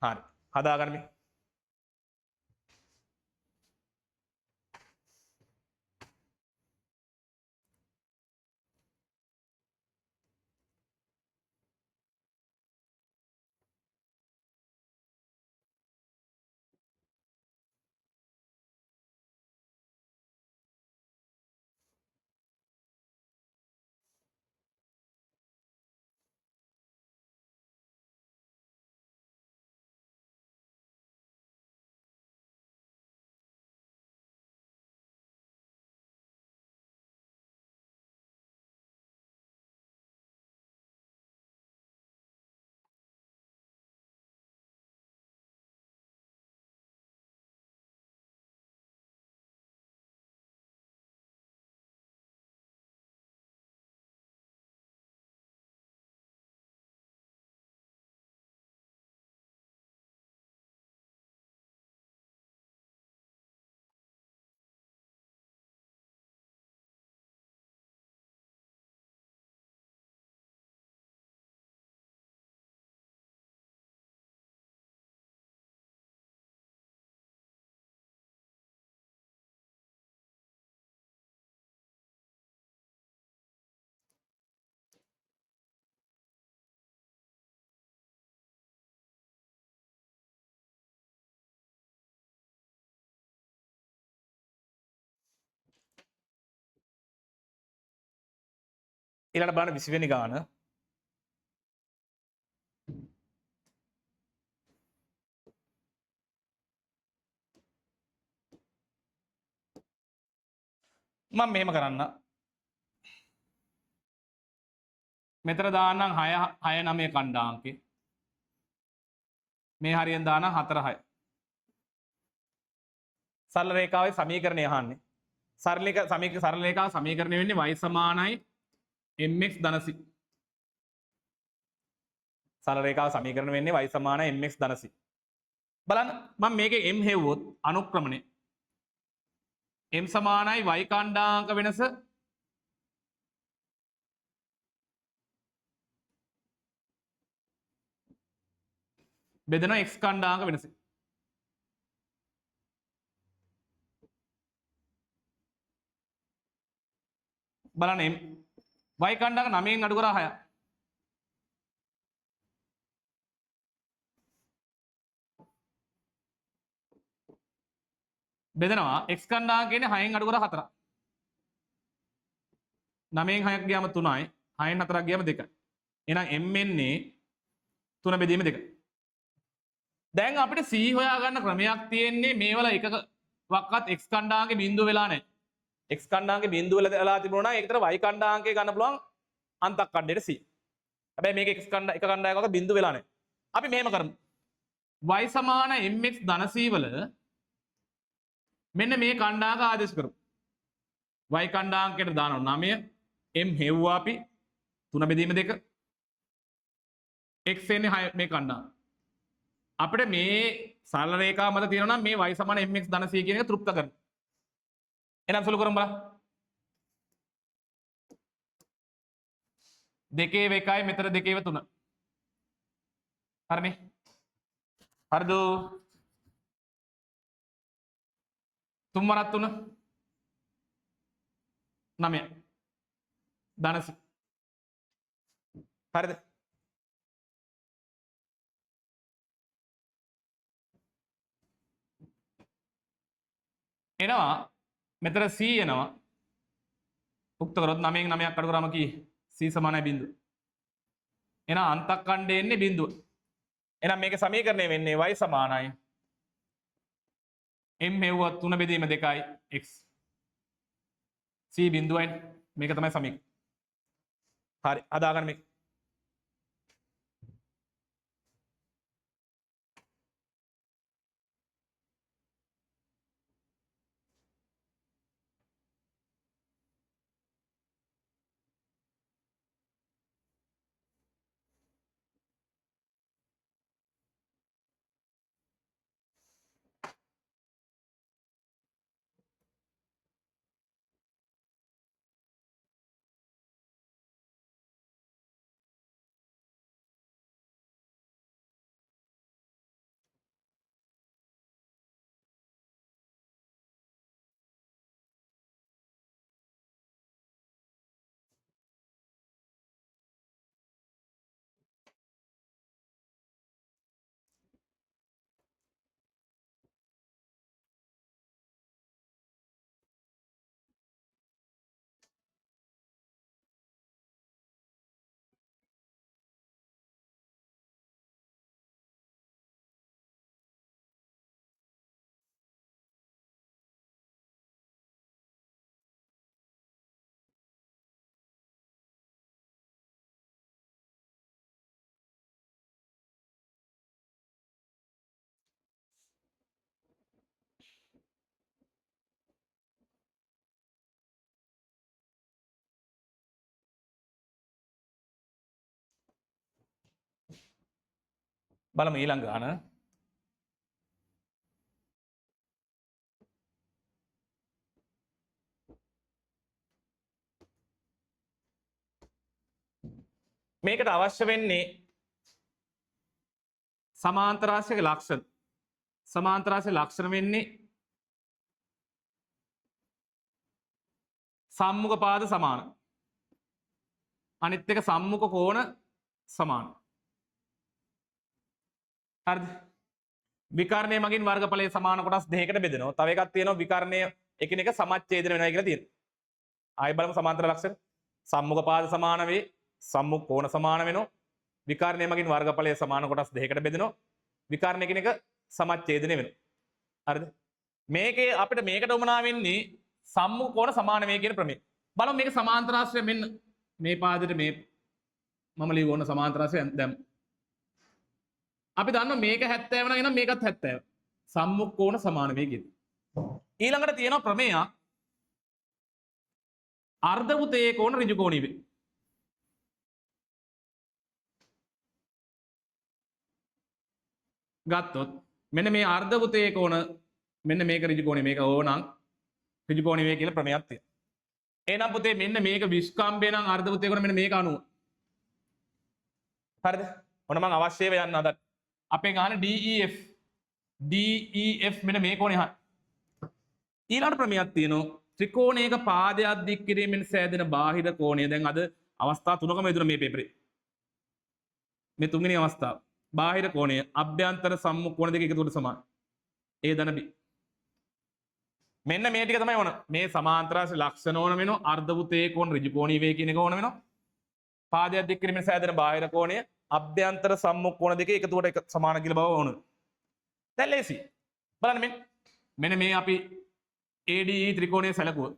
හරි. හදාගන්න මේ. ඊළඟට බලන්න 20 වෙනි ගාන. මම මෙහෙම කරන්න. මෙතන දාන්නම් 6 6 9 කණ්ඩායම්කේ. මේ හරියෙන් දානම් 4 6. සරල රේඛාවේ සමීකරණය අහන්නේ. සරල රේඛාව සමීකරණය වෙන්නේ y සමානයි mx ධන c. සරල රේඛාව සමීකරණ වෙන්නේ y සමානයි mx ධන c. බලන්න මම මේකේ m හෙව්වොත් අනුක්‍රමණය m සමානයි y කණ්ඩායම්ක වෙනස බෙදෙනවා x කණ්ඩායම්ක වෙනස. බලන්න m y කණ්ඩායම 9න් අඩු කරා 6. බෙදෙනවා x කණ්ඩායම කියන්නේ 6න් අඩු කරා 4. 9න් 6ක් ගියාම 3යි, 6න් 4ක් ගියාම 2යි. එහෙනම් m එන්නේ 3 බෙදීම 2. දැන් අපිට c හොයාගන්න ක්‍රමයක් තියෙන්නේ මේවල එකකවත් x කණ්ඩායමේ බිඳුව වෙලා නැහැ. x කණ්ඩායමේ බිඳුව වෙලා තිබුණා නම් ඒකට y කණ්ඩායමේ ගන්න පුළුවන් අන්තක් කණ්ඩයට c. හැබැයි මේක x කණ්ඩායම එක කණ්ඩායමක බිඳුව වෙලා නැහැ. අපි මෙහෙම කරමු. y සමාන mx ධන c වල මෙන්න මේ කණ්ඩායම ආදේශ කරමු. y කණ්ඩායමකට දානවා 9, m හෙව්වා අපි 3 බෙදීම 2. x එන්නේ 6 මේ කණ්ඩායම. අපිට මේ සරල රේඛාව මත තියෙනවා නම් මේ y සමාන mx ධන c කියන එක තෘප්ත කරනවා. එහෙනම් සුළු කරමු බලන්න. දෙකේ 1යි මෙතන දෙකේ 3. හරිනේ? හරිද? තුන් වරක් 3 9 ධන C. හරිද? එනවා මෙතන C එනවා. උක්ත කරොත් 9න් 9ක් අඩු කරාම කී? C සමානයි බිංදුව. එහෙනම් අන්තක්ඛණ්ඩය එන්නේ බිංදුව. එහෙනම් මේක සමීකරණය වෙන්නේ y සමානයි m හෙව්වොත් 3 බෙදීම 2යි x. C බිංදුවයි. මේක තමයි සමීකරණ. හරි, හදාගන්න මේක. බලමු ඊළඟ ගාන. මේකට අවශ්‍ය වෙන්නේ සමාන්තරාශ්‍රයක ලක්ෂණ. සමාන්තරාශ්‍රයේ ලක්ෂණ වෙන්නේ සම්මුඛ පාද සමාන. අනිත් එක සම්මුඛ කෝණ සමාන. හරිද? විකර්ණය මගින් වර්ගඵලයේ සමාන කොටස් දෙකකට බෙදෙනවා. තව එකක් තියෙනවා විකර්ණය එකිනෙක සමච්ඡේදන වෙනවා කියලා තියෙනවා. ආයෙ බලමු සමාන්තර ලක්ෂණ. සම්මුඛ පාද සමාන වේ, සම්මුඛ කෝණ සමාන වෙනවා. විකර්ණය මගින් වර්ගඵලයේ සමාන කොටස් දෙකකට බෙදෙනවා. විකර්ණය එකිනෙක සමච්ඡේදනය වෙනවා. හරිද? මේකේ අපිට මේකට උමනා වෙන්නේ සම්මුඛ කෝණ සමාන වේ කියන ප්‍රමේය. බලමු මේක සමාන්තරාශ්‍රය මෙන්න මේ පාදෙට මේ මම ලියව ඕන සමාන්තරාශ්‍රය දැන් අපි දන්නවා මේක 70 නම් එහෙනම් මේකත් 70. සම්මුඛ කෝණ සමාන වේ කියන. ඊළඟට තියෙනවා ප්‍රමේයක් අර්ධවෘත්තයේ කෝණ ඍජු කෝණී වේ. ගත්තොත් මෙන්න මේ අර්ධවෘත්තයේ කෝණ මෙන්න මේක ඍජු කෝණී මේක ඕනනම් ඍජු කෝණී වේ කියලා ප්‍රමේයක් තියෙනවා. එහෙනම් පුතේ මෙන්න මේක විස්කම්භය නම් අර්ධවෘත්තයේ කෝණ මෙන්න මේක 90. හරිද? ඔන්න මං අවශ්‍ය ඒවා යන්න හදන්න. අපෙන් අහන DEF DEF මෙන්න මේ කෝණේ අහන්න. ඊළඟ ප්‍රමේයක් තියෙනවා ත්‍රිකෝණයක පාදයක් දික් කිරීමෙන් සෑදෙන බාහිර කෝණය. දැන් අද අවස්ථා තුනකම යෙදුණා මේ පේපරේ. මේ තුන්වෙනි අවස්ථාව. බාහිර කෝණය අභ්‍යන්තර සම්මුඛ කෝණ දෙක එකතුවට සමාන. A ධන B. මෙන්න මේ ටික තමයි ඕන. මේ සමාන්තරාශ්‍රය ලක්ෂණ ඕන වෙනවා. අර්ධවෘත්තයේ කෝණ ඍජු කෝණී වේ කියන එක ඕන වෙනවා. පාදයක් දික් කිරීමෙන් සෑදෙන බාහිර කෝණය අභ්‍යන්තර සම්මුඛ කෝණ දෙක එකතුවට එක සමාන කියලා බව ඕන. දැන් ලේසි. බලන්න මෙන්න මේ අපි ADE ත්‍රිකෝණය සැලකුව.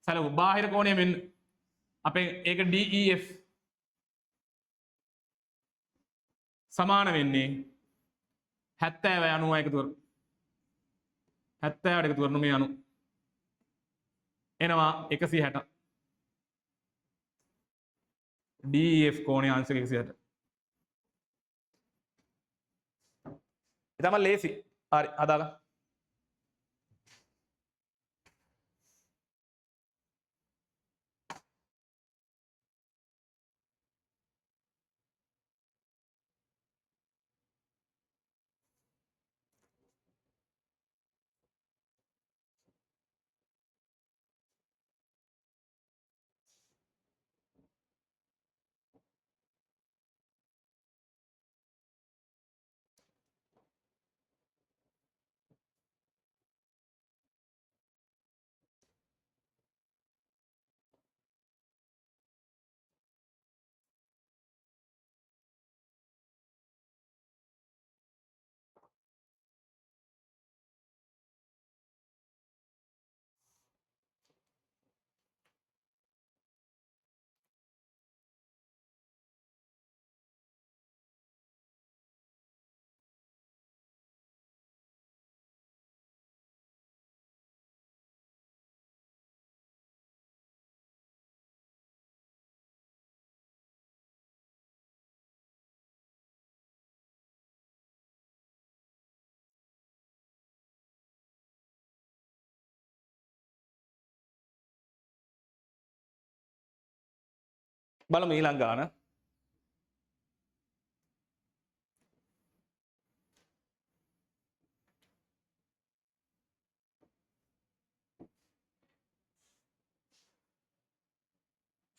සැලකුව බාහිර කෝණය මෙන්න අපේ ඒක DEF සමාන වෙන්නේ 70 90 එකතු කරමු. 70ට එකතු කරනු මේ 90 එනවා 160. DEF කෝණයේ අංශක 160. ඒ තමයි ලේසි. හරි හදාගන්න. බලමු ඊළඟ ගාන.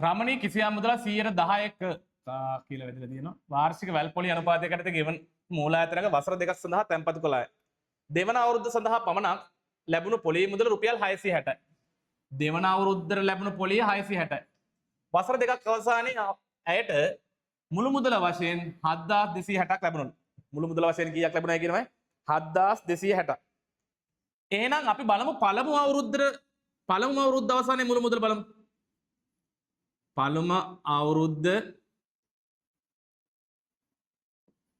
රමණී කිසියම් මුදලක් 110ක කියලා වැදලා තියෙනවා. වාර්ෂික වැල් පොලි අනුපාතයකට යටතේ ගෙවන මූලායතනක වසර දෙකක් සඳහා තැන්පතු කළාය. දෙවන අවුරුද්ද සඳහා පමණක් ලැබුණු පොලි මුදල රුපියල් 660යි. දෙවන අවුරුද්දට ලැබුණු පොලිය 660යි. වසර දෙකක් අවසානයේ ඇයට මුළු මුදල වශයෙන් 7260ක් ලැබුණා. මුළු මුදල වශයෙන් කීයක් ලැබුණායි කියනවයි? 7260ක්. එහෙනම් අපි බලමු පළමු අවුරුද්ද අවසානයේ මුළු මුදල බලමු. පළමු අවුරුද්ද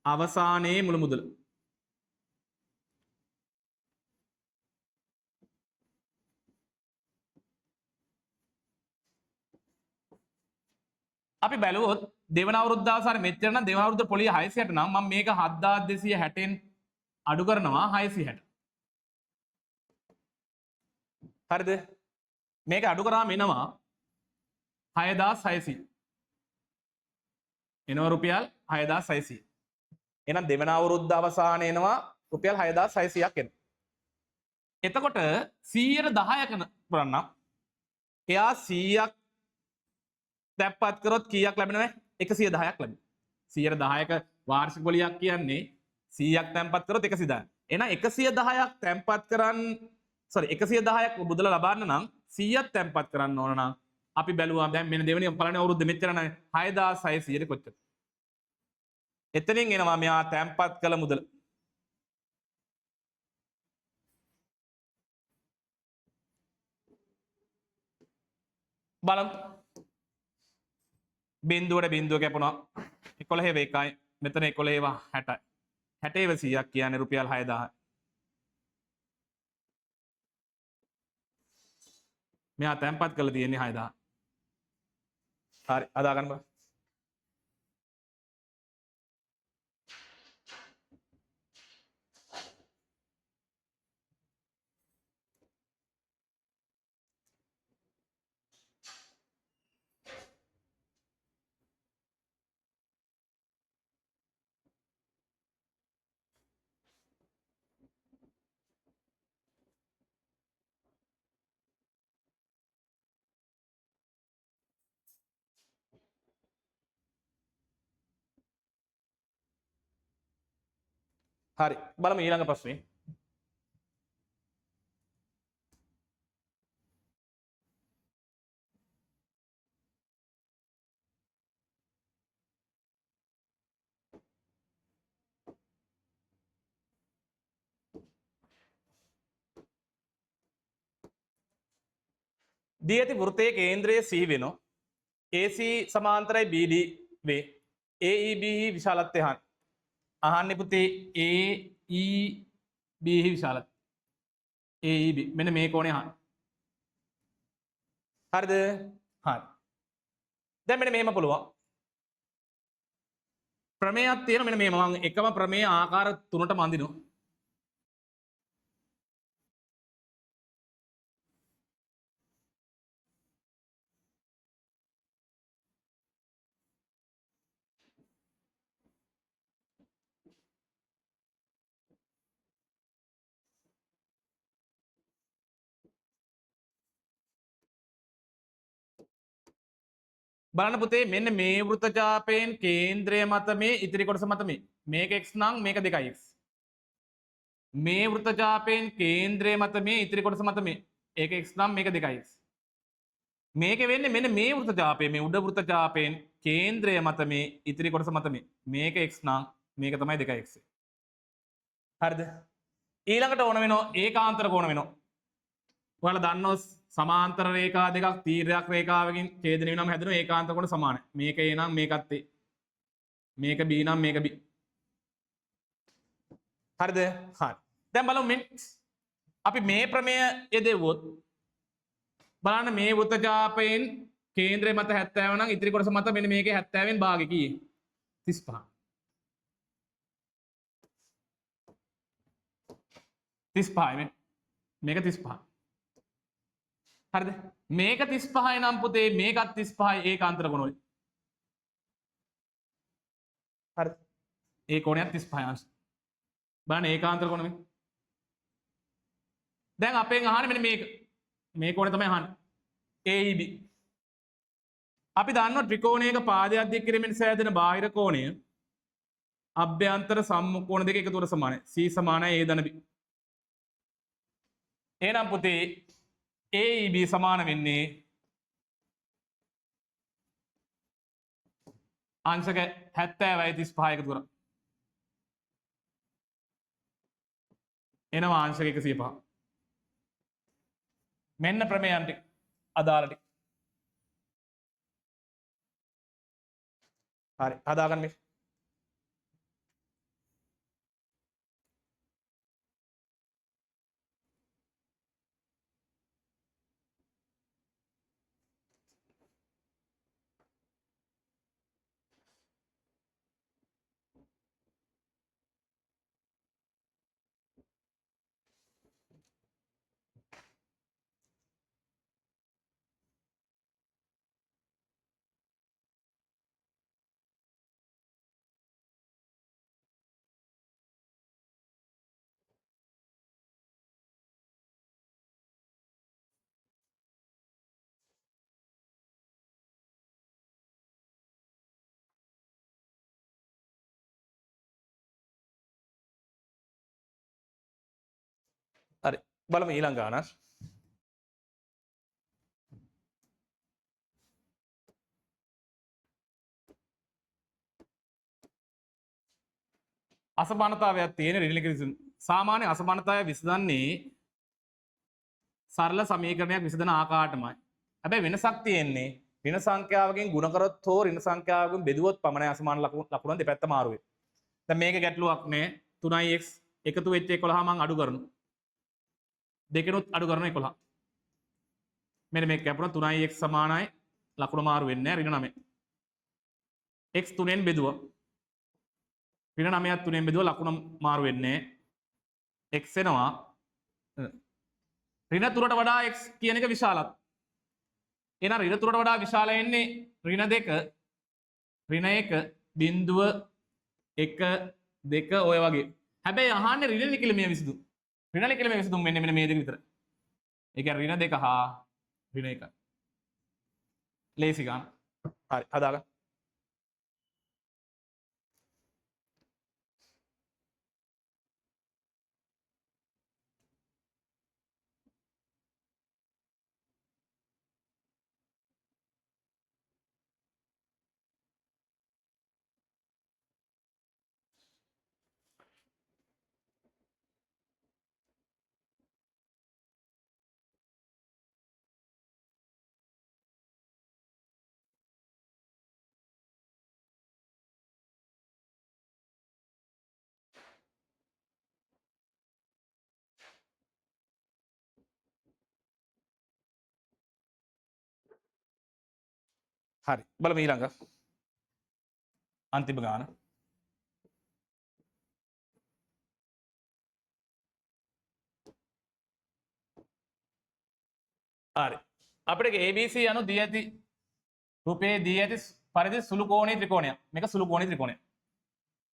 අවසානයේ මුළු මුදල. අපි බැලුවොත් දෙවන අවුරුද්ද අවසානයේ මෙච්චර නම් දෙවන අවුරුද්ද පොලිය 660 නම් මම මේක 7260න් අඩු කරනවා 660. හරිද? මේක අඩු කරාම එනවා 6600. එනවා රුපියල් 6600. එහෙනම් දෙවන අවුරුද්ද අවසානයේ එනවා රුපියල් 6600ක් එනවා. එතකොට 110 කරන්න එයා 100ක් තැන්පත් කරොත් කීයක් ලැබෙනවද? 110ක් ලැබෙනවා. 110ක වාර්ෂික පොලියක් කියන්නේ 100ක් තැන්පත් කරොත් 110. එහෙනම් 110ක් තැන්පත් කරන් සෝරි 110ක් මුදල ලබන්න නම් 100ක් තැන්පත් කරන්න ඕන නම් අපි බැලුවා දැන් මෙන්න දෙවෙනි පළවෙනි අවුරුද්ද මෙච්චර නෑ 6600 කොච්චර. එතනින් එනවා මෙයා තැන්පත් කළ මුදල. බලමු. බිංදුවට බිංදුව කැපුණා. 11 එකයි. මෙතන 11 60යි. 60 100ක් කියන්නේ රුපියල් 6000. මෙයා තැන්පත් කරලා තියෙන්නේ 6000. හරි අදා ගන්න බලන්න. හරි බලමු ඊළඟ ප්‍රශ්නේ. දී ඇති වෘත්තයේ කේන්ද්‍රයේ C වෙනෝ AC සමාන්තරයි BD වේ. AEB හි විශාලත්වය අහන්න. අහන්නේ පුතේ AEB හි විශාලත්වය. AEB මෙන්න මේ කෝණේ අහන්න. හරිද? හරි. දැන් මෙන්න මෙහෙම පුළුවන්. ප්‍රමේයයක් තියෙන මෙන්න මෙහෙම මම එකම ප්‍රමේය ආකාර තුනටම අඳිනවා. බලන්න පුතේ මෙන්න මේ වෘත්තචාපයෙන් කේන්ද්‍රය මත මේ ඉතිරි කොටස මත මේ මේක x නම් මේක 2x. මේ වෘත්තචාපයෙන් කේන්ද්‍රය මත මේ ඉතිරි කොටස මත මේ ඒක x නම් මේක 2x. මේක වෙන්නේ මෙන්න මේ වෘත්තචාපයේ මේ උඩ වෘත්තචාපයෙන් කේන්ද්‍රය මත මේ ඉතිරි කොටස මත මේ මේක x නම් මේක තමයි 2x. හරිද? ඊළඟට ඕන වෙනවා ඒකාන්තර කෝණ වෙනවා. ඔයාලා දන්නවා සමාන්තර රේඛා දෙකක් තීර්යයක් රේඛාවකින් ඡේදනය වෙනම හැදෙන ඒකාන්තර කෝණ සමානයි. මේක A නම් මේකත් A. මේක B නම් මේක B. හරිද? හරි. දැන් බලමු මෙන්න අපි මේ ප්‍රමේය යෙදෙව්වොත් බලන්න මේ වෘත්තචාපයෙන් කේන්ද්‍රය මත 70 නම් ඉතිරි කොටස මත මෙන්න මේකේ 70න් භාගය කීයේ? 35. 35 මේ. මේක 35. හරිද? මේක 35යි නම් පුතේ මේකත් 35යි ඒකාන්තර කෝණ වලින්. හරි. ඒ කෝණයත් 35 අංශ. බලන්න ඒකාන්තර කෝණ මේ. දැන් අපෙන් අහන්නේ මෙන්න මේක. මේ කෝණය තමයි අහන්නේ. AEB. අපි දන්නවා ත්‍රිකෝණයක පාදයක් දික් කිරීමෙන් සෑදෙන බාහිර කෝණය අභ්‍යන්තර සම්මුඛ කෝණ දෙක එකතුවට සමානයි. C සමානයි A ධන B. එහෙනම් පුතේ AEB සමාන වෙන්නේ අංශක 70යි 35 එකතු කරා. එනවා අංශක 105. මෙන්න ප්‍රමේයන් ටික අදාළ ටික. හරි හදාගන්න මේ. හරි බලමු ඊළඟ ගාන. අසමානතාවයක් තියෙන ඍණ කිරිසුන්. සාමාන්‍ය අසමානතාවය විසඳන්නේ සරල සමීකරණයක් විසඳන ආකාරයටමයි. හැබැයි වෙනසක් තියෙන්නේ ඍණ සංඛ්‍යාවකින් ගුණ කරොත් හෝ ඍණ සංඛ්‍යාවකින් බෙදුවොත් පමණයි අසමාන ලකුණ දෙපැත්ත මාරු වෙන්නේ. දැන් මේක ගැටලුවක් නෑ. 3x එකතු වෙච්ච 11 මං අඩු කරනවා. දෙකෙනුත් අඩු කරන 11. මෙන්න මේක කැපුණා 3x සමානයි ලකුණ මාරු වෙන්නේ නෑ ඍණ 9. x තුනෙන් බෙදුවා. ඍණ 9ක් තුනෙන් බෙදුවා ලකුණ මාරු වෙන්නේ නෑ. x එනවා ඍණ තුනට වඩා x කියන එක විශාලත්. එහෙනම් ඍණ තුනට වඩා විශාල එන්නේ ඍණ 2 ඍණ 1 බිංදුව 1 2 ඔය වගේ. හැබැයි අහන්නේ ඍණ නිකලමය විසඳුම්. ඍණ නිකලමය විසඳුම් වෙන්නේ මෙන්න මේ දෙක විතරයි. ඒ කියන්නේ ඍණ 2 හා ඍණ 1. ලේසි ගන්න. හරි හදාගන්න. හරි බලමු ඊළඟ අන්තිම ගාන. හරි අපිට ABC යනු දී ඇති රූපයේ දී ඇති පරිදි සුළු කෝණී ත්‍රිකෝණයක්. මේක සුළු කෝණී ත්‍රිකෝණයක්.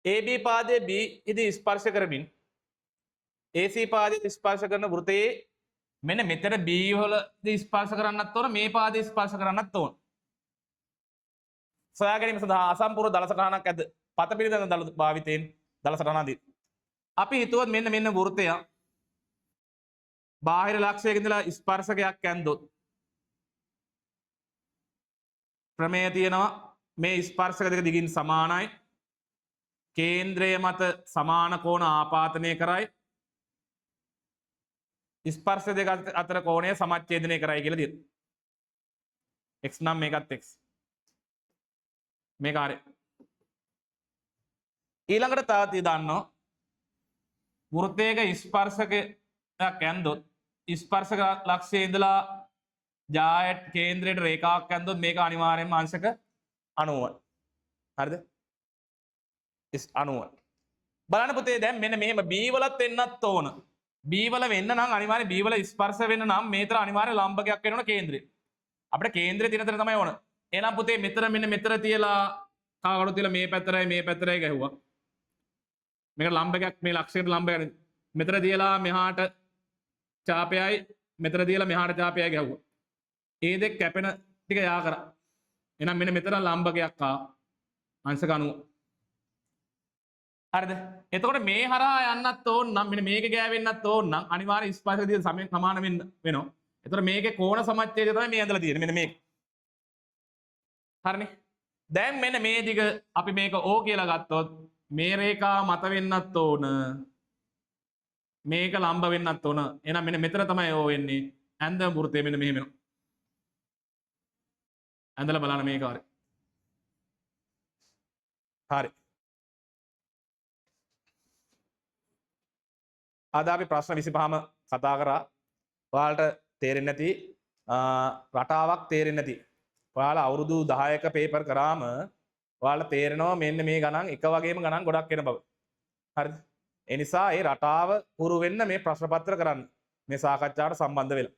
AB පාදයේ B ඉදි ස්පර්ශ කරමින් AC පාදයේ ස්පර්ශ කරන වෘත්තයේ මෙන්න මෙතන B වලදී ස්පර්ශ කරන්නත් ඕන, මේ පාදයේ ස්පර්ශ කරන්නත් ඕන. සොයා ගැනීම සඳහා අසම්පූර්ණ දළ සටහනක් ඇද පත පිළිබඳ දළ භාවිතයෙන් දළ සටහන දී. අපි හිතුවොත් මෙන්න මෙන්න වෘත්තය බාහිර ලක්ෂයක ඉඳලා ස්පර්ශකයක් ඇන්දොත් ප්‍රමේය තියෙනවා මේ ස්පර්ශක දෙක දිගින් සමානයි, කේන්ද්‍රය මත සමාන කෝණ ආපාතනය කරයි, ස්පර්ශ දෙක අතර කෝණය සමච්ඡේදනය කරයි කියලා තියෙනවා. x නම් මේකත් x. මේක හරි. ඊළඟට තවත් දන්නවා වෘත්තයක ස්පර්ශකයක් ඇන්දොත් ස්පර්ශක ලක්ෂයේ ඉඳලා ජායට කේන්ද්‍රයට රේඛාවක් ඇන්දොත් මේක අනිවාර්යයෙන්ම අංශක 90යි. හරිද? 90. බලන්න පුතේ දැන් මෙන්න මෙහෙම B වලත් එන්නත් ඕන. B වල වෙන්න නම් අනිවාර්යයෙන් B වල ස්පර්ශ වෙන්න නම් මේතර අනිවාර්ය ලම්බකයක් වෙන්න ඕන කේන්ද්‍රේ. අපිට කේන්ද්‍රේ තියෙන තැන තමයි ඕන. එහෙනම් පුතේ මෙතන මෙන්න මෙතන තියලා තව කඩුවක් තියලා මේ පැත්තටයි මේ පැත්තටයි ගැහුවා. මේක ලම්බ එකක්, මේ ලක්ෂයට ලම්බ එකක්. මෙතන තියලා මෙහාට චාපයයි, මෙතන තියලා මෙහාට චාපයයි ගැහුවා. ඒ දෙක කැපෙන ටික යා කරා. එහෙනම් මෙන්න මෙතන ලම්බකයක් ආවා. අංශක 90. හරිද? එතකොට මේ හරහා යන්නත් ඕන නම්, මෙන්න මේක ගෑවෙන්නත් ඕන නම් අනිවාර්ය ස්පර්ශ දිය සමාන වෙන්න වෙනවා. එතකොට මේකේ කෝණ සමච්ඡේදය තමයි මේ ඇඳලා තියෙන්නේ. මෙන්න මේක. හරිනේ? දැන් මෙන්න මේ දිග අපි මේක O කියලා ගත්තොත් මේ රේඛාව මත වෙන්නත් ඕන, මේක ලම්බ වෙන්නත් ඕන. එහෙනම් මෙන්න මෙතන තමයි O වෙන්නේ. ඇඳ වෘත්තය මෙන්න මෙහෙම එනවා. ඇඳලා බලන්න මේක හරි. හරි. අද අපි ප්‍රශ්න 25ම කතා කරා. ඔයාලට තේරෙන්නේ නැති, රටාවක් තේරෙන්නේ නැති. ඔයාලා අවුරුදු 10ක පේපර් කරාම ඔයාලට තේරෙනවා මෙන්න මේ ගණන් එක වගේම ගණන් ගොඩක් එන බව. හරිද? ඒ නිසා ඒ රටාව හුරු වෙන්න මේ ප්‍රශ්න පත්‍ර කරන්න. මේ සාකච්ඡාවට සම්බන්ධ වෙලා.